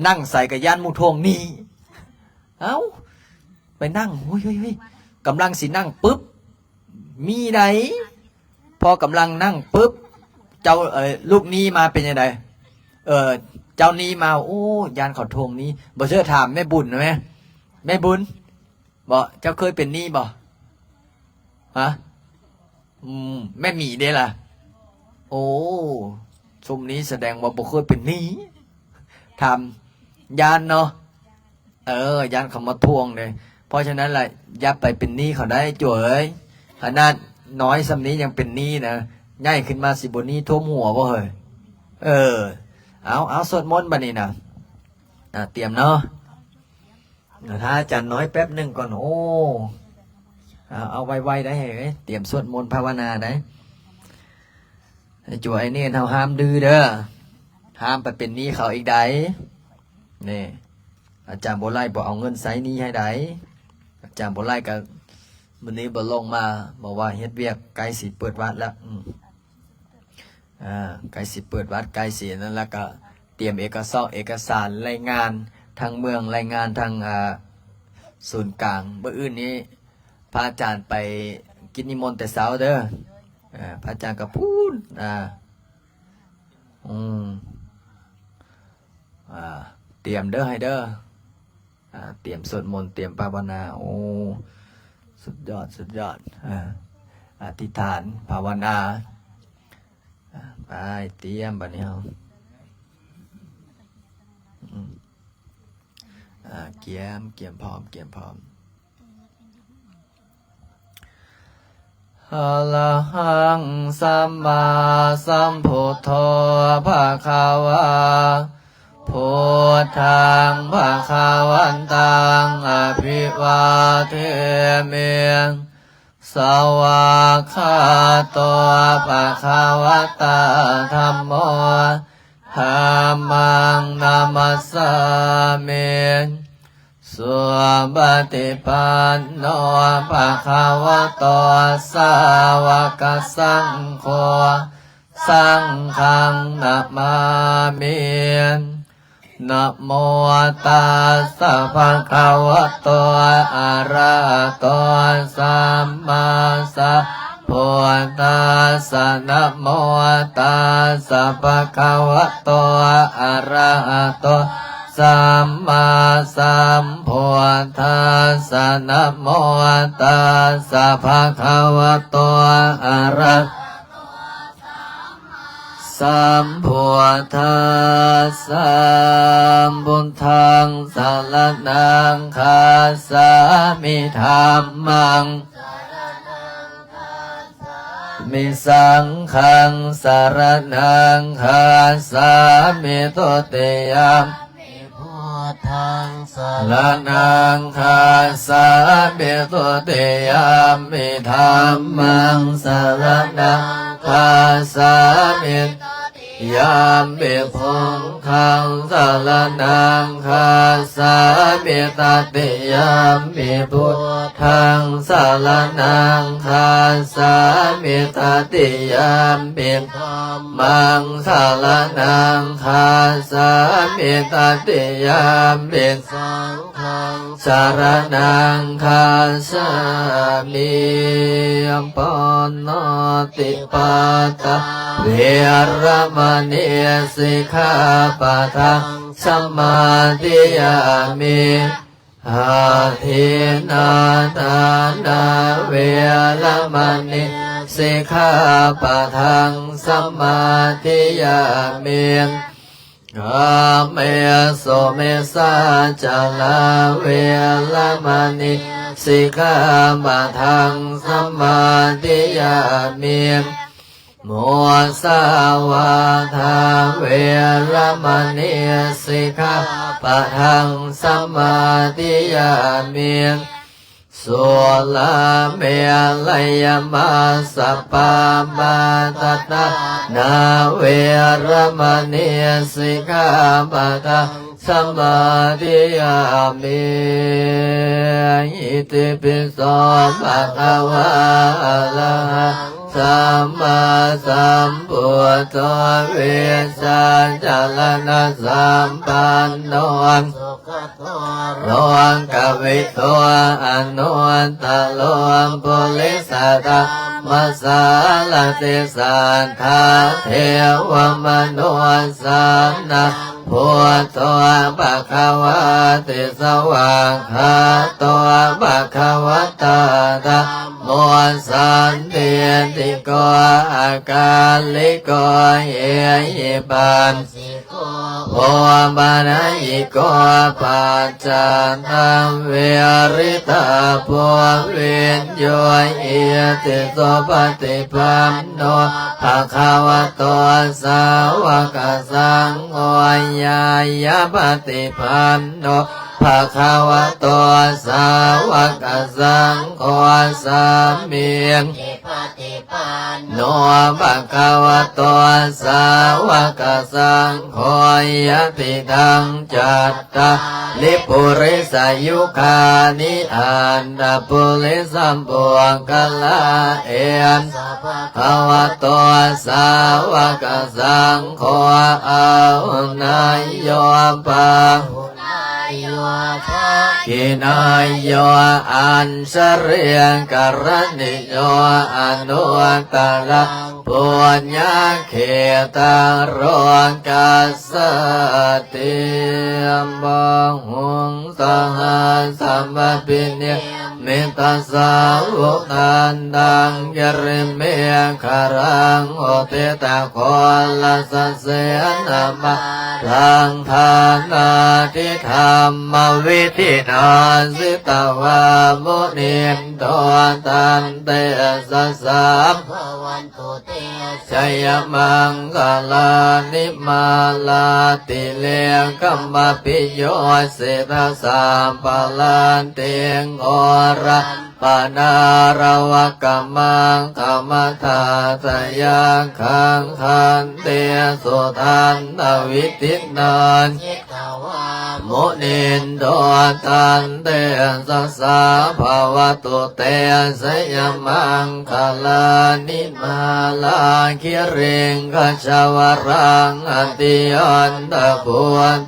ນັ່ງໃສກະຢ້ານໝູ່ທວງໜີ້. ເອົ້າ ໄປນັ່ງ ໂອ້ຍ ກຳລັງຊິນັ່ງປຶບ ມີໃດ໋ ພໍກຳລັງນັ່ງປຶບ ເຈົ້າ ເອີ ລູກໜີ້ມາເປັນຈັ່ງໃດ? ເອີ ເຈົ້າໜີ້ມາ ໂອ້ ຢ້ານເຂົາທວງໜີ້. ບໍ່ເຊື່ອຖາມແມ່ບຸນແມ່ ແມ່ບຸນ ບໍ່ ເຈົ້າເຄີຍເປັນໜີ້ບໍ່? ຮະ? ອືມ ແມ່ໝີເດ້ລະ? ໂອ້ ຊຸມນີ້ສະແດງວ່າບໍ່ເຄີຍເປັນໜີ້. ຖາມ ຢ້ານເນາະ. ເອີ ຢ້ານເຂົາມາທວງເດ້. ເພາະສະນັ້ນລະ ຢ່າໄປເປັນໜີ້ເຂົາໄດ໋ ຈົວເອີຍ. ຂະໜາດນ້ອຍສ່ຳນີ້ຍັງເປັນໜີ້ນະ, ໃຫຍ່ຂຶ້ນມາຊິບໍ່ໜີ້ຖ້ວມຫົວບໍ່ເຮີ້ຍ? ເອີ ເອົາ ເອົາ ສວດມົນບັດນີ້ນະ. ອາ ຕຽມເນາະ. ຖ້າອາຈານນ້ອຍແປັບໜຶ່ງກ່ອນ. ໂອ້ ເອົາ ເອົາໄວໆໄດ໋ ໃຫ້ເອີຍ ຕຽມສວດມົນພາວະນາໄດ໋. ໄອ້ຈົວໄອ້ເນນເຮົາຫ້າມດື້ເດີ ຫ້າມໄປເປັນໜີ້ເຂົາອີກໄດ໋. ນີ້ ອາຈານບໍ່ໄຫຼບໍ່ເອົາເງິນໃຊ້ໜີ້ໃຫ້ໄດ໋. ອາຈານບໍ່ໄຫຼກໍມື້ນີ້ບໍ່ລົງມາ ບອກວ່າເຮັດວຽກໃກ້ຊິເປີດວັດແລ້ວ. ອືມ ອ່າ ໃກ້ຊິເປີດວັດ ໃກ້ຊິນັ້ນ ແລ້ວກໍຕຽມເອກະສອກເອກະສານ ລາຍງານທາງເມືອງ ລາຍງານທາງ ອ່າ ສູນກາງ. ມື້ອື່ນນີ້ພະອາຈານໄປກິດນິມົນແຕ່ເຊົ້າເດີ. ອ່າ ພະອາຈານກໍພຸ້ນ ອ່າ ອືມ ອ່າ ຕຽມເດີ ໃຫ້ເດີ. ອ່າ ຕຽມສວດມົນ ຕຽມພາວະນາ. ໂອ້ ສຸດຍອດ ສຸດຍອດ. ອ່າ ອະທິຖານ ພາວະນາ. ອ່າ ໄປ ຕຽມ ບາດນີ້ເຮົາ ອືມ ອ່າ ກຽມ ກຽມພ້ອມ ກຽມພ້ອມ. ອະລະຫັງ ສຳມາສຳພຸດໂທ ພະຄະວາ ພຸດທັງ ພະຄະວັນຕັງ ອະພິວາເທມິ. ສະວາກຂາໂຕ ພະຄະວະຕາ ທຳໂມ ທຳມັງ ນະມັດສາມິ. ສຸປະຕິປັນໂນ ພະຄະວະໂຕ ສາວະກະສັງໂຄ ສັງຄັງ ນະມາມິ. ນະໂມຕັດສະ ພະຄະວະໂຕ ອະລະຫະໂຕ ສຳມາສຳພຸດທັດສະ. ນະໂມຕັດສະ ພະຄະວະໂຕ ອະລະຫະໂຕ ສຳມາສຳພຸດທັດສະ. ນະໂມຕັດສະ ພະຄະວະໂຕ ອະລະຫະ ສຳພຸດທັດສະ. ພຸດທັງ ສະລະນັງ ຄັດສາມິ. ທຳມັງ ມິ. ສັງຄັງ ສະລະນັງ ຄັດສາມິ. ທຸຕິຍະ ພຸດທັງ ສະລະນັງ ຄັດສາມິ. ທຸຕິຍະມປິ ທຳມັງ ສະລະນັງ ຄັດສາມິ. ຕະຕິຍະມປິ ພຸດທັງ ສະລະນັງ ຄັດສາມິ. ຕະຕິຍະມປິ ພຸດທັງ ສະລະນັງ ຄັດສາມິ. ຕະຕິຍະມປິ ທຳມັງ ສະລະນັງ ຄັດສາມິ. ຕະຕິຍະມປິ ສັງຄັງ ສະລະນັງ ຄັດສາມິ. ປານາຕິປາຕາ ເວລະມະນີ ສິກຂາປະທັງ ສະມາທິຍາມິ. ອາທິນນາທານາ ເວລະມະນີ ສິກຂາປະທັງ ສະມາທິຍາມິ. ກາເມສຸມິດສາຈາລາ ເວລະມະນີ ສິກຂາປະທັງ ສະມາທິຍາມິ. ມຸສາວາທາ ເວລະມະນີ ສິກຂາປະທັງ ສະມາທິຍາມິ. ສຸລາເມລະຍະມັດສະປາມາດຖານາ ເວລະມະນີ ສິກຂາປະທັງ ສະມາທິຍາມິ. ອິຕິປິໂສ ພະຄະວາ ອະລະຫັງ ສຳມາສຳພຸດໂທ ວິດສາຈາລະນະສຳປັນໂນ ສຸກຂະໂຕ ໂລກະວິທູ ອະນຸດຕະໂລ ປຸລິສະທຳມະສາລະຕິ ສັດທາເທວະມະນຸດສານັງ ພຸດໂທ ພະຄະວາຕິ ສະຫວາກຂາໂຕ ພະຄະວະຕາ ທຳໂມ ສັນທິຕິໂກ ອາກາລິໂກ ເອຫິປັດ ໂອປະນະຍິໂກ ປັດຈາຕັງ ວະລິຕາໂພ ວິນໂຍ ອິຕິສຸປະຕິປັນໂນ ພະຄະວະໂຕ ສາວະກະສັງໂຄ ຍາຍະປະຕິປັນໂນ ພະຄະວະໂຕ ສາວະກະສັງໂຄ ສາມີ ທິປະຕິປັນໂນ ພະຄະວະໂຕ ສາວະກະສັງໂຄ ຍະຕິທັງ ຈັດຕາລິ ປຸລິສະຍຸຄານິ ອັດຕະປຸລິສະບຸກຄະລາ ເອສະ ພະຄະວະໂຕ ສາວະກະສັງໂຄ ອາຫຸເນຍໂຍ ປາຫຸເນຍໂຍ ທັກຂິເນຍໂຍ ອັນຊະລີກະລະນິໂຍ ອະນຸດຕະລັງ ປຸນຍະເຂຕະໂລກັດສະຕິ ບາຫຸງ ສະຫັດສະມະພິນິມມິດຕະສາວະກັນຕັງ ກິລິເມຂະລັງ ອຸທິຕະໂຄລະສະເສນະມາລັງ ທານາທິທຳມະວິທິນາ ສິຕະວາ ມຸນິນໂຕ ຕັນເຕຊະສາ ພະວັນ ຕຸເຕ ຊະຍະມັງຄະລານິ ມາລາຕິເລກະມະພິໂຍຊິດທະສັບພະລັດຖິງ ໂອລະປະນາລະວະກະມັງຄະມະທາດສະຍັກຂັງ ຂັນຕິສຸທັນຕະວິທິນາ ສິຕະວາ ມຸນິນໂຕ ຕັນເຕຊະສາ ພະວັນຕຸເຕ ຊະຍະມັງຄະລານິ ມາລາຄິລິງຄະຊະວະລັງ ອະຕິອັນດະພູ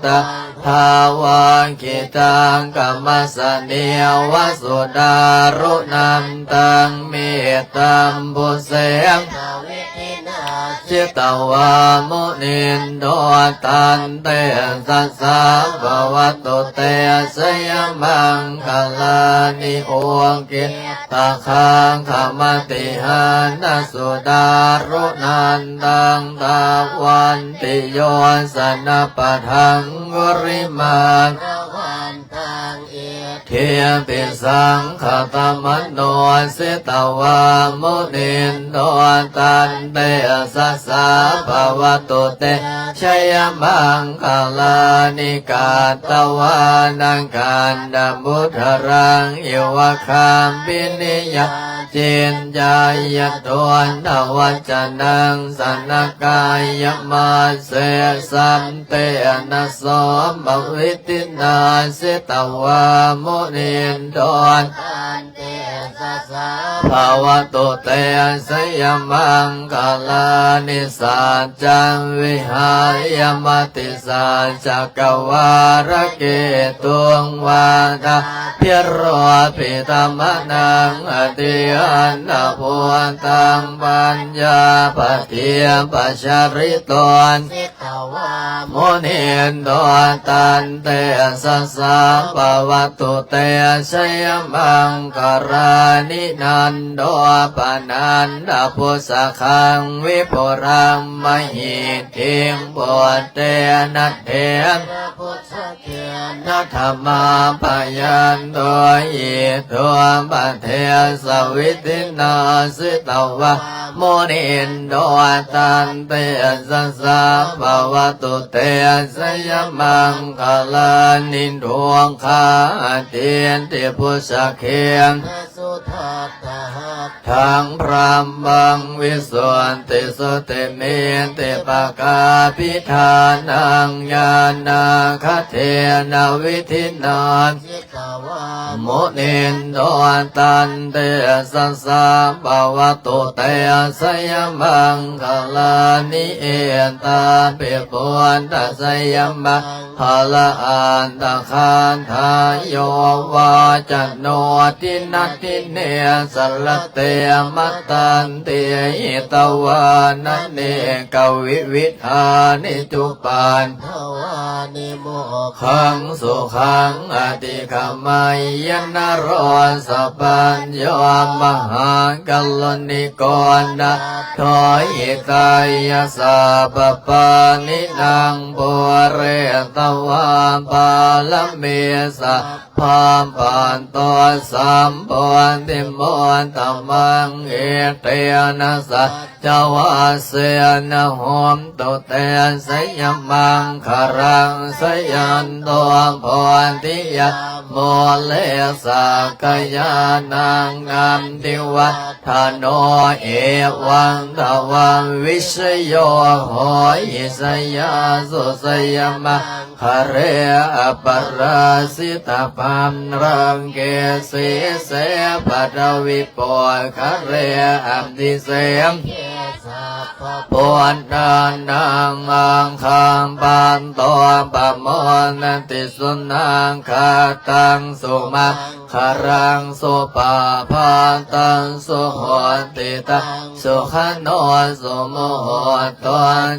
ຕະທາວາຄິຕັງກະມະສະເນວະ ສຸດາຣຸນັນຕັງ ເມຕຕາມບຸເສນ ສິຕະວາ ມຸນິນໂຕ ຕັນເຕຊະສາ ພະວັນຕຸເຕ ຊະຍະມັງຄະລານິ ໂອເກ ຕະຄາຄະມະຕິຫານະ ສຸດາຣຸນັນຕັງ ທາວັນຕິໂຍ ຊະນະປະທັງ ກຸລິມາລະວັນຕັງ ອິດ ທິປິສັງຄະຕະມະໂນ ສິຕະວາ ມຸນິນໂຕ ຕັນເຕຊະສາ ພະວັນຕຸເຕ ຊະຍະມັງຄະລານິ ກາຕະວານະ ກັນດະມຸດຕະລັງ ອິວະຄາພິນິຍາ ຈິນຈາຍະໂຕ ທະວັດຈະນັງ ສະນະກາຍະມາເສ ສັນເຕນະ ໂສມະວິທິນາ ສິຕະວາ ມຸນິນໂຕ ພະວັນຕຸເຕ ຊະຍະມັງຄະລານິ ສັດຈັງ ວິຫາຍະ ມະຕິສັດຈັກກະວາລະເກຕຸງ ວາທາພິໂຣພິຕະມະນັງ ອະຕິອັນດະພູຕັງ ປັນຍາປະທີປະຊາລິໂຕ ສິຕະວາ ມຸນິນໂຕ ຕັນເຕຊະສາ ພະວັນຕຸເຕ ຊະຍະມັງຄະລານິ ນັນໂດປະນັນດະພຸດສະຄັງ ວິປຸລະມະຫິດຖິງ ປຸດເຕນະເຖລະ ນະທະມາພະຍັນໂຕ ອິດໂທປະເທສະວິທິນາ ສິຕະວາ ມຸນິນໂຕ ຕັນເຕຊະສາ ພະວັນຕຸເຕ ຊະຍະມັງຄະລານິ ດຸກຂາອະທິດຖິພຸດສະເຂນະ ສຸທັດຕະຫັດ ທັງພຣຳມັງ ວິສຸດທິສຸດທິມິດທິປະກາພິທານັງ ຍານາຄະເທນະ ວິທິນາ ສິຕະວາ ມຸນິນໂຕ ຕັນເຕຊະສາ ພະວັນຕຸເຕ ຊະຍະມັງຄະລານິ ເອຕາປິ ພຸດທະໄຊຍະມັງຄະລະອັດຖະກາຖາ ໂຍວາຈະໂນ ດິນະດິເນ ສະລະເຕ ມະຕັນຕິ ຫິຕະວານະ ເນກະວິວິທານິ ຈຸປັນ ທະວານິ ໂມກຂັງ ສຸຂັງ ອະທິກະມາ ຍນະໂຣສະປັນໂຍ ມະຫາກະລຸນິໂກນາໂຖ ຫິຕາຍະ ສັບບະປານິນັງ ປູເຣຕະວາ ປາລະມີ ສັບພາ ປັດໂຕ ສຳໂພທິມຸດຕະມັງ ອິເຕນະ ສັດ ຈະວາເສນະ ໂຫນຕຸເຕ ຊະຍະມັງຄະລັງ ຊະຍັນໂຕ ໂພທິຍາ ມູເລ ສັກກະຍານັງ ນັນທິວັດທະໂນ ເອວັງ ຕະວັງ ວິຊະໂຍ ໂຫ ຫິ ຊະຍາສຸ ຊະຍະມັງຄະເລ ອັບປະລາຊິຕະພັນລັງ ເກ ສີເສ ປະທະວິໂປຄະເລ ອັດທິເສ ເກ ສັບພະພຸດທານັງ ມັງຄັງ ປັດໂຕ ປະໂມທະຕິ ສຸນັກຂະຕັງ ສຸມັງຄະລັງ ສຸປະພາຕັງ ສຸໂຫຕິຕັງ ສຸຂະໂນ ສຸມຸໂຫດໂຕ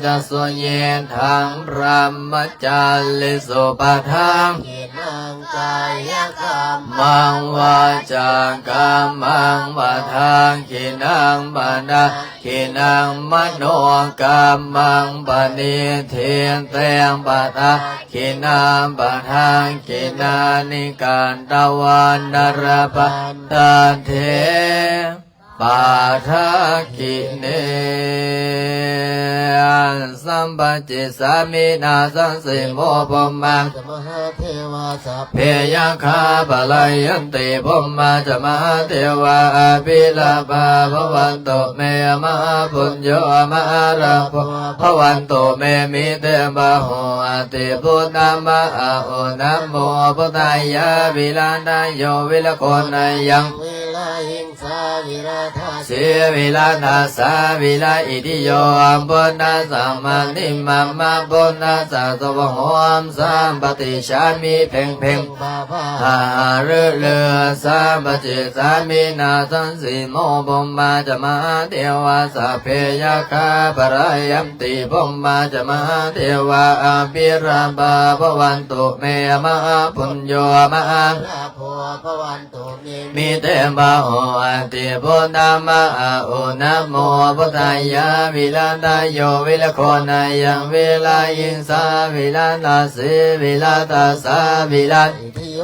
ຈະ ສຸຍິດທັງ ບຣະມະຈາລີ ສຸປະທັກ ຂິນັງ ກາຍະກຳມັງ ວາຈາກຳມັງ ປະທັກຂິນັງ ປະທັກຂິນັງ ມະໂນກຳມັງ ປະນິທິເຕ ປະທັກຂິນາ ປະທັກຂິນານິ ກະຕະວາ ນະລະພັນຕະເທ ປະທັກຂິເນ ສຳປະຈິດສາມິ ນາສັງສີໂມ ພົມມາ ຈະ ມະຫາເທວາ ສັບເພ ຍັກຂາ ປະລາຍັນຕິ ພົມມາ ຈະ ມະຫາເທວາ ອະພິລາພາ ພະວັນຕຸເມ ມະຫາປຸນໂຍ ມະຫາລາໂພ ພະວັນຕຸເມ ມິເຕ ບາໂຫ ອະຕິ ພຸດທະມະອະໂອ ນະໂມ ພຸດທາຍາ ວິລະທາໂຍ ວິລະໂຄນາຍັງ ວິລະຫິງ ສາ ວິລະທັດ ສີ ວິລະທັດສາ ວິລະອິດທິໂຍ ພຸດທະສະມານິ ມະມະ ພຸດທະສະ ສະວະໂຫມ ສຳປະຕິດສາມິ ເພັງເພັງ ພາພາ ຫາ ຫາ ລື ລື ສຳປະຈິດສາມິ ນາສັງສີໂມ ພົມມາ ຈະ ມະຫາເທວາ ສັບເພ ຍັກຂາ ປະລາຍັນຕິ ພົມມາ ຈະ ມະຫາເທວາ ອະພິລາພາ ພະວັນຕຸເມ ມະຫາປຸນໂຍ ມະຫາ ລາໂພ ພະວັນຕຸເມ ມິເຕ ບາໂຫ ອະຕິ ພຸດທະມະອະໂອ ນະໂມ ພຸດທາຍາ ວິລະທາໂຍ ວິລະໂຄນາຍັງ ວິລະຫິງສາ ວິລະທັດສີ ວິລະທັດສາ ວິລະ ທິໂຍ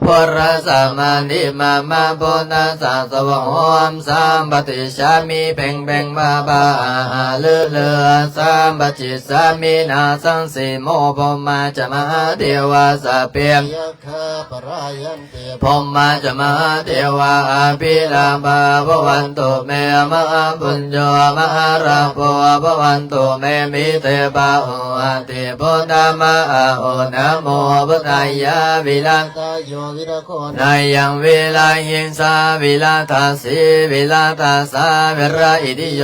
ພຸດທະສະມານິ ມະມະ ພຸດທະສະ ສະວະໂຫມ ສຳປະຕິດສາມິ ເພັງເພັງ ພາພາ ຫາ ຫາ ລື ລື ສຳປະຈິດສາມິ ນາສັງສີໂມ ພົມມາ ຈະ ມະຫາເທວາ ສັບເພ ຍັກຂາ ປະລາຍັນຕິ ພົມມາ ຈະ ມະຫາເທວາ ອະພິລາພາ ພະວັນຕຸເມ ມະຫາປຸນໂຍ ມະຫາລາໂພ ພະວັນຕຸເມ ມິເຕ ບາໂຫ ອະຕິ ພຸດທະມະອະໂອ ນະໂມ ພຸດທາຍາ ວິລະ ທາໂຍ ວິລະໂຄນາຍັງ ວິລະຫິງສາ ວິລະທັດສີ ວິລະທັດສາ ວິລະອິດທິໂຍ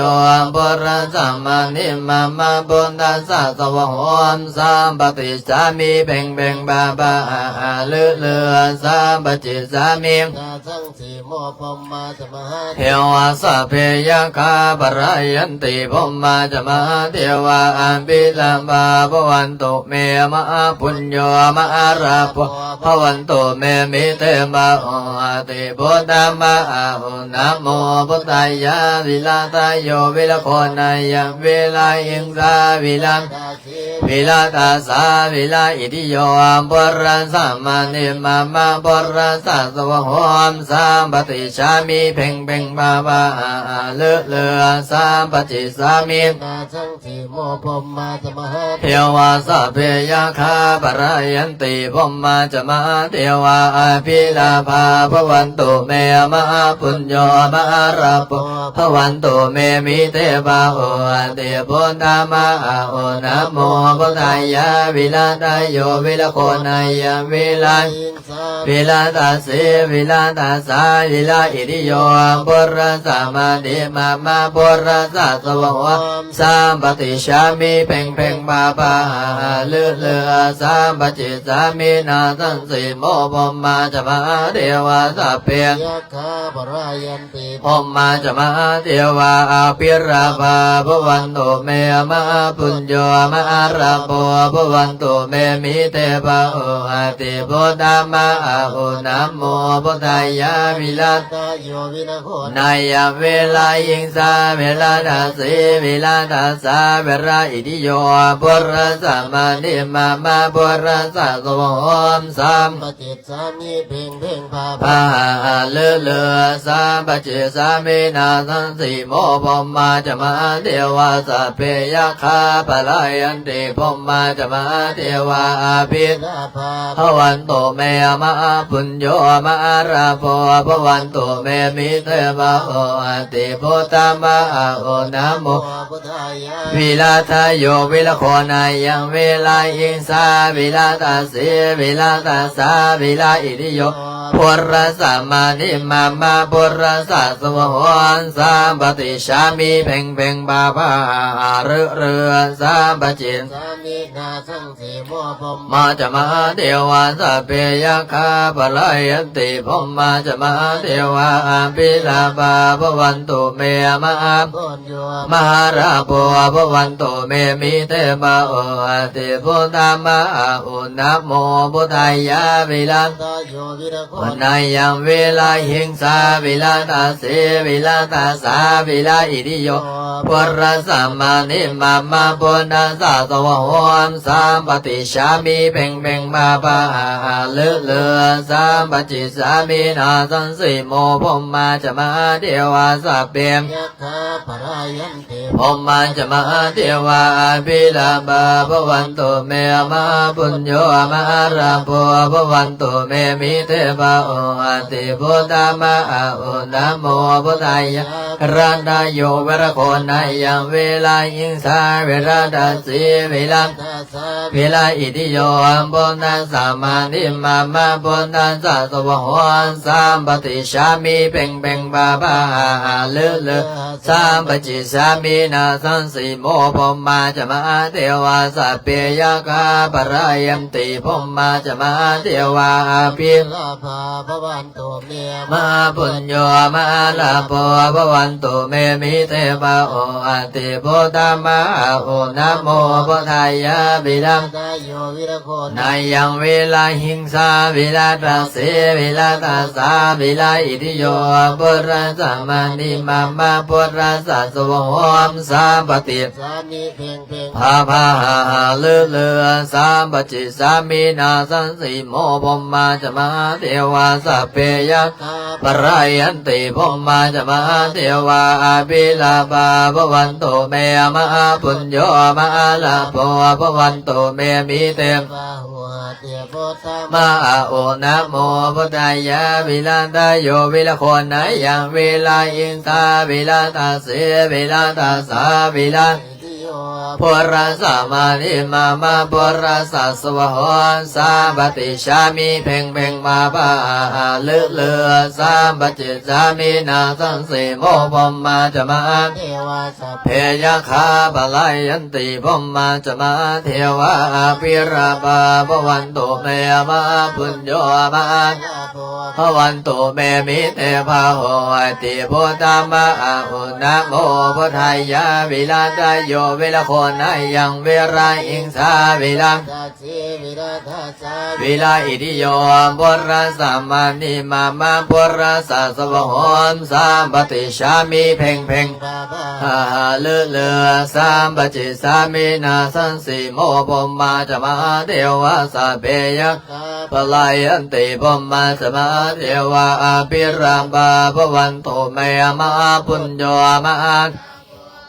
ພຸດທະສະມານິ ມະມະ ພຸດທະສະ ສະວະໂຫມ ສຳປະຕິດສາມິ ເພັງເພັງ ພາພາ ຫາ ຫາ ລື ລື ສຳປະຈິດສາມິ ນາສັງ ສີໂມ ພົມມາ ຈະ ມະຫາ ເທວາ ສັບເພ ຍັກຂາ ປະລາຍັນຕິ ພົມມາ ຈະ ມະຫາເທວາ ອະພິລາພາ ພະວັນຕຸເມ ມະຫາປຸນໂຍ ມະຫາລາໂພ ພະວັນຕຸເມ ມິເຕ ບາໂຫ ອະຕິ ພຸດທະມະອະໂອ ນະໂມ ພຸດທາຍາ ວິລະທາໂຍ ວິລະໂຄນາຍັງ ວິລະຫິງສາ ວິລະ ວິລະທັດສາ ວິລະອິດທິໂຍ ພຸດທະສະມານິ ມະມະ ພຸດທະສະ ສະວະໂຫມ ສຳປະຕິດສາມິ ເພັງເພັງ ພາພາ ຫາ ຫາ ລື ລື ສຳປະຈິດສາມິ ນາສັງ ສີໂມ ພົມມາ ຈະ ມະຫາ ເທວາ ສັບເພ ຍັກຂາ ປະລາຍັນຕິ ພົມມາ ຈະ ມະຫາເທວາ ອະພິລາພາ ພະວັນຕຸເມ ມະຫາປຸນໂຍ ມະຫາລາໂພ ພະວັນຕຸເມ ມິເຕ ບາໂຫ ອະຕິ ພຸດທະມະອະໂອ ນະໂມ ພຸດທາຍາ ວິລະທາໂຍ ວິລະໂຄນາຍັງ ວິລະ ສາ ວິລະທັດສີ ວິລະທັດສາ ວິລະອິດທິໂຍ ພຸດທະສະມານິ ມະມະ ພຸດທະສະ ສະວະໂຫ ສຳປະຕິດສາມິ ເພັງເພັງ ພາພາ ຫາ ຫາ ລື ລື ສຳປະຈິດສາມິ ນາສັງ ສີໂມ โม พรหมาจะมหาเทวาสัพเพ ยักขาปะรายันติ พรหมาจะมหาเทวา อภิรักขาภะวันตุเม มหาปุญโญ มหาลาโภภะวันตุเม มิเตภะโหติ พุทธัมมาอาหุ นะโมพุทธายะ วิรัตโย วิรโค นายัง วิรหิงสา วิรทัสสี วิรทัสสา วิรอิทธิโย ปุรสมานิมามะ ปุรสสวโหม สัมปติสสามิ เพ็งเพ็งพาพา พาหาหาลือลือ สัมปจิสสามิ นาสังสีโม พรหมาจะมหาเทวา สัพเพยักขาปะรายันติ พรหมาจะมหาเทวา อภิรักขาภะวันตุเม มหาปุญโญ มหาลาโภภะวันตุเม มิเตภะโหติ พุทธัมมาอาหุ นะโม วิรัตโย วิรโค นายัง วิรหิงสา วิรทัสสี วิรทัสสา วิรอิทธิโย ปุรสมานิมามะ ปุรสสวโหม สัมปติสสามิ เพ็งเพ็งพาพาหาหาลือลือ สัมปจิสสามิ นาสังสีโม พรหมาจะมหาเทวา สัพเพยักขาปะรายันติ พรหมาจะมหาเทวา อภิรักขาภะวันตุเม มหาปุญโญ มหาลาโภภะวันตุเม มิเตภะโหติ พุทธัมมาอาหุ นะโมพุทธายะ วิรัตโย วิรโค นายัง วิรหิงสา วิรทัสสี วิรทัสสา วิรอิทธิโย ปุรสมานิมามะ ปุรสสวโหม สัมปติสสามิ เพ็งเพ็งพาพาหาหาลือลือ สัมปจิสสามิ นาสังสีโม พรหมาจะมหาเทวา สัพเพยักขาปะรายันติ พรหมาจะมหาเทวา อภิรักขาภะวันตุเม มหาปุญโญ มหาลาโภภะวันตุเม มิเตภะโหติ พุทธัมมาอาหุ นะโมพุทธายะ รัตโย วิรโค นายัง วิรหิงสา วิรทัสสี วิรทัสสา วิรอิทธิโย ปุรสมานิมามะ ปุรสสวโหม สัมปติสสามิ เพ็งเพ็งพาพาหาหาลือลือ สัมปจิสสามิ นาสังสีโม พรหมาจะมหาเทวา สัพเพยักขาปะรายันติ พรหมาจะมหาเทวา อภิรักขาภะวันตุเม มหาปุญโญ มหาลาโภภะวันตุเม มิเตภะโหติ พุทธัมมาอาหุ นะโมพุทธายะ วิรัตโย วิรโค นายัง วิรหิงสา วิรทัสสี วิรทัสสา วิรอิทธิโย ปุรสมานิมามะ ปุรสสวโหม สัมปติสสามิ เพ็งเพ็งพาพาหาหาลือลือ สัมปจิสสามิ นาสังสีโม พรหมาจะมหาเทวา สัพเพยักขาปะรายันติ พรหมาจะมหาเทวา อภิรักขาภะวันตุเม มหาปุญโญ มหาลาโภภะวันตุเม มิเตภะโหติ พุทธัมมาอาหุ นะโมพุทธายะ วิรัตโย วิรโค นายัง วิรหิงสา วิรทัสสี วิรทัสสา วิร ปุรสมานิมามะ ปุรสสวโหม สัมปติสสามิ เพ็งเพ็งพาพาหาหาลือลือ สัมปจิสสามิ นาสังสีโม พรหมาจะมหาเทวา สัพเพยักขาปะรายันติ พรหมาจะมหาเทวา อภิรักขาภะวันตุเม มหาปุญโญ มหา ภะวันตุเม มิเตภะโหติ พุทธัมมาอาหุ นะโมพุทธายะ วิรัตโย วิรโค นายัง วิรหิงสา วิรทัสสี วิรทัสสา วิรอิทธิโย ปุรสมานิมามะ ปุรสสวโหม สัมปติสสามิ เพ็งเพ็ง หาหาลือลือ สัมปจิสสามิ นาสังสีโม พรหมาจะมหาเทวา สัพเพยัก ปะรายันติ พรหมาจะมหาเทวา อภิรักขาภะวันตุเม มหาปุญโญ มหา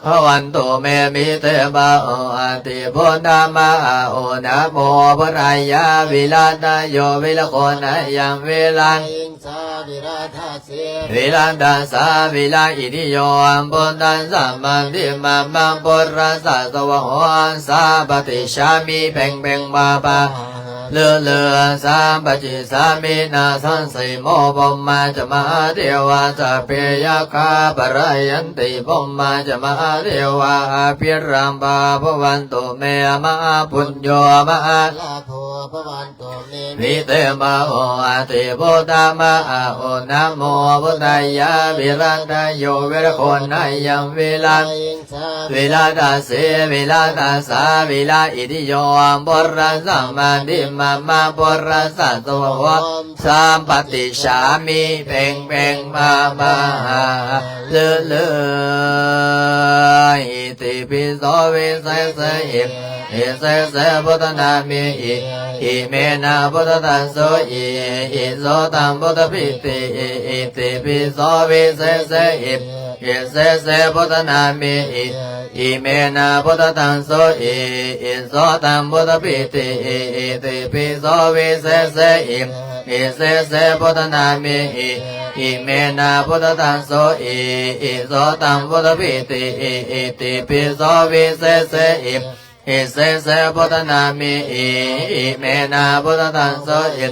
ภะวันตุเม มิเตภะโหติ พุทธัมมาอาหุ นะโมพุทธายะ วิรัตโย วิรโค นายัง วิรหิงสา วิรทัสสี วิรทัสสา วิรอิทธิโย ปุรสมานิมามะ ปุรสสวโหม สัมปติสสามิ เพ็งเพ็งพาพา ເລີເລີ ສາມປະຈິດສາມິນາສັງ ສີໂມ ພົມມາຈະມະຫາເທວາ ສັບເພຍັກຂາປະລາຍັນຕິ ພົມມາຈະມະຫາເທວາ ອະພິລາພາພະວັນຕຸເມ ມະຫາປຸນໂຍ ມະຫາລາໂພ ພະວັນຕຸເມ ວິເທມະໂຫອະຕິ ພຸດທະມະອາໂຫ ນະໂມພຸດທາຍະ ວິລັດທະໂຍ ວິລະໂຄນາຍັງ ວິລະ ວິລະຕະເສ ວິລະຕະສາ ວິລະອິດທິໂຍ ອຳພຸລະສະມາທິມະມະ ພຸລະສະໂສ ສາມປະຕິດສາມິ ເພັງເພັງ ພາພາ ເລີເລີ ອິຕິປິໂສ ວິເສເສ ອິ ອິເສເສ ພຸດທະນາມິ ອິ ອິເມນະ ພຸດທະທັງ ໂສ ອິ ອິໂສ ຕັງ ພຸດທະປິຕິ ອິ ອິຕິປິໂສ ວິເສເສ ອິ ອິເສເສ ພຸດທະນາມິ ອິ ອິເມນະ ພຸດທະທັງ ໂສ ອິ ອິໂສ ຕັງ ພຸດທະປິຕິ ອິ ອິຕິປິໂສ ວິເສເສ ອິ ອິເສເສ ພຸດທະນາມິ ອິ ອິເມນະ ພຸດທະທັງ ໂສ ອິ ອິໂສ ຕັງ ພຸດທະປິຕິ ອິ ອິຕິປິໂສ ວິເສເສ ອິ ອິເສເສ ພຸດທະນາມິ ອິ ອິເມນະ ພຸດທະທັງ ໂສ ອິ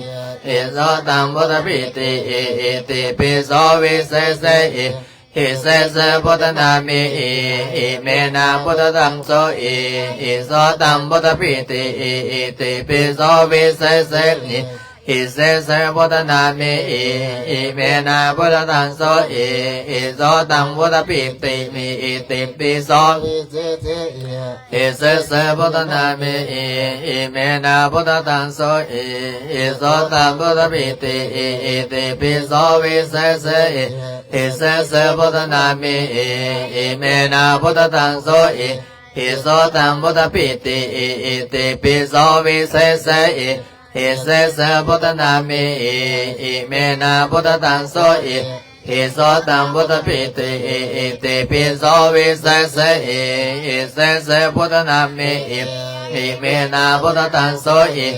ອິໂສ ຕັງ ພຸດທະປິຕິ ອິ ອິຕິປິໂສ ວິເສເສ ອິ ອິເສເສ ພຸດທະນາມິ ອິ ອິເມນະ ພຸດທະທັງ ໂສ ອິ ອິໂສ ຕັງ ພຸດທະປິຕິ ອິ ອິຕິປິໂສ ວິເສເສ ອິ ອິເສເສ ພຸດທະນາມິ ອິ ອິເມນະ ພຸດທະທັງ ໂສ ອິ ອິໂສ ຕັງ ພຸດທະປິຕິ ອິ ອິຕິປິໂສ ວິເສເສ ອິ ອິເສເສ ພຸດທະນາມິ ອິ ອິເມນະ ພຸດທະທັງ ໂສ ອິ ອິໂສ ຕັງ ພຸດທະປິຕິ ອິ ອິຕິປິໂສ ວິເສເສ ອິ ອິເສເສ ພຸດທະນາມິ ອິ ອິເມນະ ພຸດທະທັງ ໂສ ອິ ອິໂສ ຕັງ ພຸດທະປິຕິ ອິ ອິຕິປິໂສ ວິເສເສ ອິ ອິເສເສ ພຸດທະນາມິ ອິ ອິເມນະ ພຸດທະທັງ ໂສ ອິ ອິໂສ ຕັງ ພຸດທະປິຕິ ອິ ອິຕິປິໂສ ວິເສເສ ອິ ອິເສເສ ພຸດທະນາມິ ອິ ອິເມນະ ພຸດທະທັງ ໂສ ອິ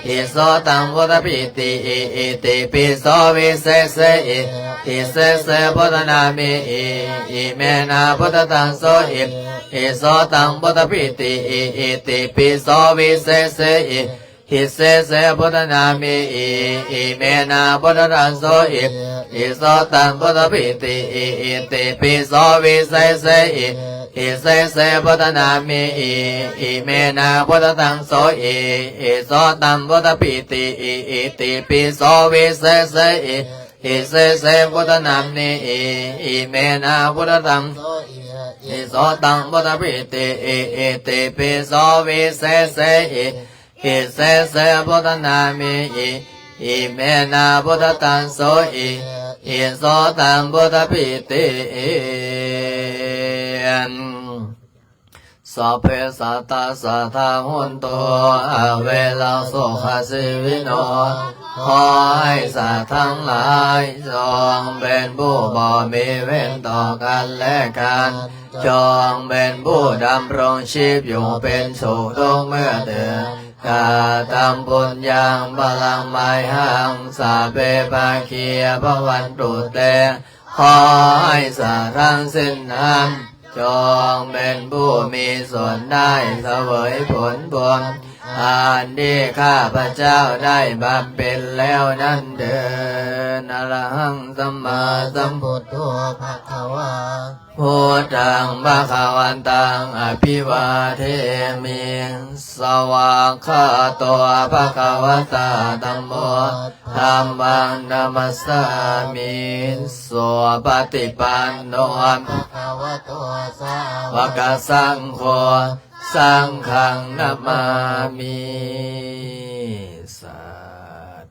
ອິໂສ ຕັງ ພຸດທະປິຕິ ອິ ອິຕິປິໂສ ວິເສເສ ອິ ອິເສເສ ພຸດທະນາມິ ອິ ອິເມນະ ພຸດທະທັງ ໂສ ອິ ອິໂສ ຕັງ ພຸດທະປິຕິ ອິ ອິຕິປິໂສ ວິເສເສ ອິ ອິເສເສ ພຸດທະນາມິ ອິ ອິເມນະ ພຸດທະທັງ ໂສ ອິ ອິໂສ ຕັງ ພຸດທະປິຕິ ອິ ອິຕິປິໂສ ວິເສເສ ອິ ອິເສເສ ພຸດທະນາມິ ອິ ອິເມນະ ພຸດທະທັງ ໂສ ອິ ອິໂສ ຕັງ ພຸດທະປິຕິ ອິ ອິຕິປິໂສ ວິເສເສ ອິ ອິເສເສ ພຸດທະນາມິ ອິ ອິເມນະ ພຸດທະທັງ ໂສ ອິ ອິໂສ ຕັງ ພຸດທະປິຕິ ອິ ອິຕິປິໂສ ວິເສເສ ອິ ອິເສເສ ພຸດທະນາມິ ອິ ອິເມນະ ພຸດທະທັງ ໂສ ອິ ອິໂສ ຕັງ ພຸດທະປິຕິ ສັບເພສັດຕາ ສັດທາ ໂຫນຕຸ ອະເວລາ ສຸຂະຊີວິໂນ ຂໍໃຫ້ສັດທັງຫຼາຍ ຈົ່ງເປັນຜູ້ບໍ່ມີເວນຕໍ່ກັນແລະກັນ ຈົ່ງເປັນຜູ້ດຳລົງຊີບຢູ່ເປັນສຸກທຸກເມື່ອເທີນ ກະຕັມປຸນຍັງ ພະລັງ ມະຫັງ ສັບເພ ພາຄີ ພະວັນຕຸ ເຕ ຂໍໃຫ້ສັດທັງສິ້ນນັ້ນ ຈົ່ງເປັນຜູ້ມີສ່ວນໄດ້ສະເຫວີຍຜົນບຸນ ອັນທີ່ຂ້າພະເຈົ້າໄດ້ບຳເພັນແລ້ວນັ້ນເທີນ. ອະລະຫັງ ສຳມາສຳພຸດໂທ ພະຄະວາ ພຸດທັງ ພະຄະວັນຕັງ ອະພິວາເທມິ ສະວາກຂາໂຕ ພະຄະວະຕາ ທຳໂມ ທຳມັງ ນະມັດສາມິ ສຸປະຕິປັນໂນ ພະຄະວະໂຕ ສາວະກະສັງໂຄ ສັງຄັງ ນະມາມິ ສາ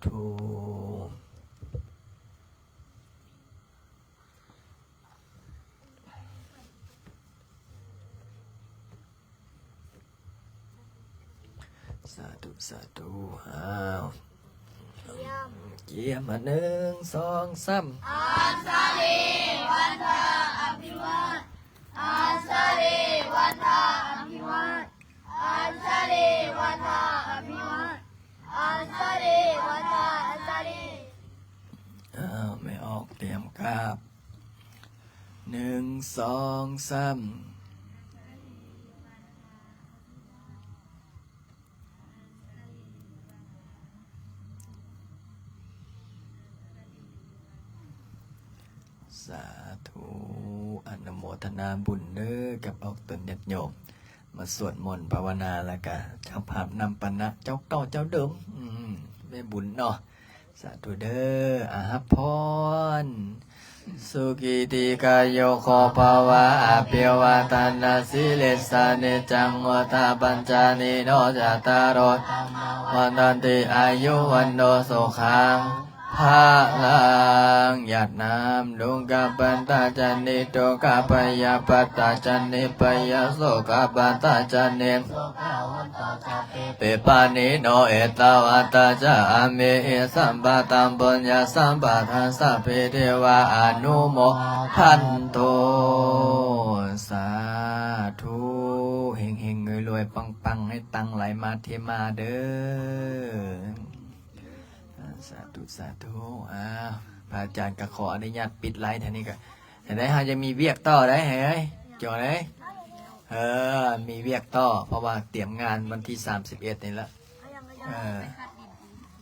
ທຸ. ສາທຸ ສາທຸ. ອ້າວ ກຽມ ກຽມ ໜຶ່ງ ສອງ ສາມ. ອັນຊາລີ ວັນທາ ອະພິວາດ ອັນຊາລີ ວັນທາ ອະພິວາດ ອັນຊາລີ ວັນທາ ອະພິວາດ ອັນຊາລີ ວັນທາ ອັນຊາລີ. ອ້າວ ແມ່ອອກ ຕຽມກາບ ໜຶ່ງ ສອງ ສາມ. ສາທຸ ອະນຸໂມທະນາບຸນເດີກັບອອກຕົນຍາດໂຍມ ມາສວດມົນພາວະນາ ແລ້ວກະເຈົ້າພາບນຳປານະເຈົ້າເກົ່າເຈົ້າເດີມ ອືມ ແມ່ບຸນເນາະ ສາທຸເດີ ອາ ຮັບພອນ ສຸຂີດີກາຍຸໂກພະວະ ອະພິວາທະນະສີລິສະນິຈຈັງ ວຸດທາປັນຈາຍິໂນ ຈັດຕາໂລ ວັນຕັນຕິ ອາຍຸວັນໂນ ສຸຂັງ ພະລັງ ຢາດນ້ຳ ດຸກຂະປັດຕາຈະນິ ທຸກຂະພະຍາປັດຕາຈະນິ ພະຍາໂສກະປັດຕາຈະນິ ເປປານິໂນ ເອຕາວັດຕາຈາອາເມ ເອ ສຳປະຕັງ ປຸນຍະສຳປະທັງ ສັບເພເທວາ ອະນຸໂມທັນຕຸ ສາທຸ ເຮັງໆ ລວຍໆ ປັງໆ ໃຫ້ຕັງໄຫຼມາເທມາເດີ. ອາ ສາທຸ ສາທຸ ອາ ພະອາຈານກະຂໍອະນຸຍາດປິດໄລເທົ່ານີ້ກະ ຈັ່ງໃດເຮົາຍັງມີວຽກຕໍ່ໄດ໋ ເຮີ້ຍ ຈົງເອີຍ ເອີ ມີວຽກຕໍ່ ເພາະວ່າຕຽມງານວັນທີສາມສິບເອັດນີ້ລະ ເອີ.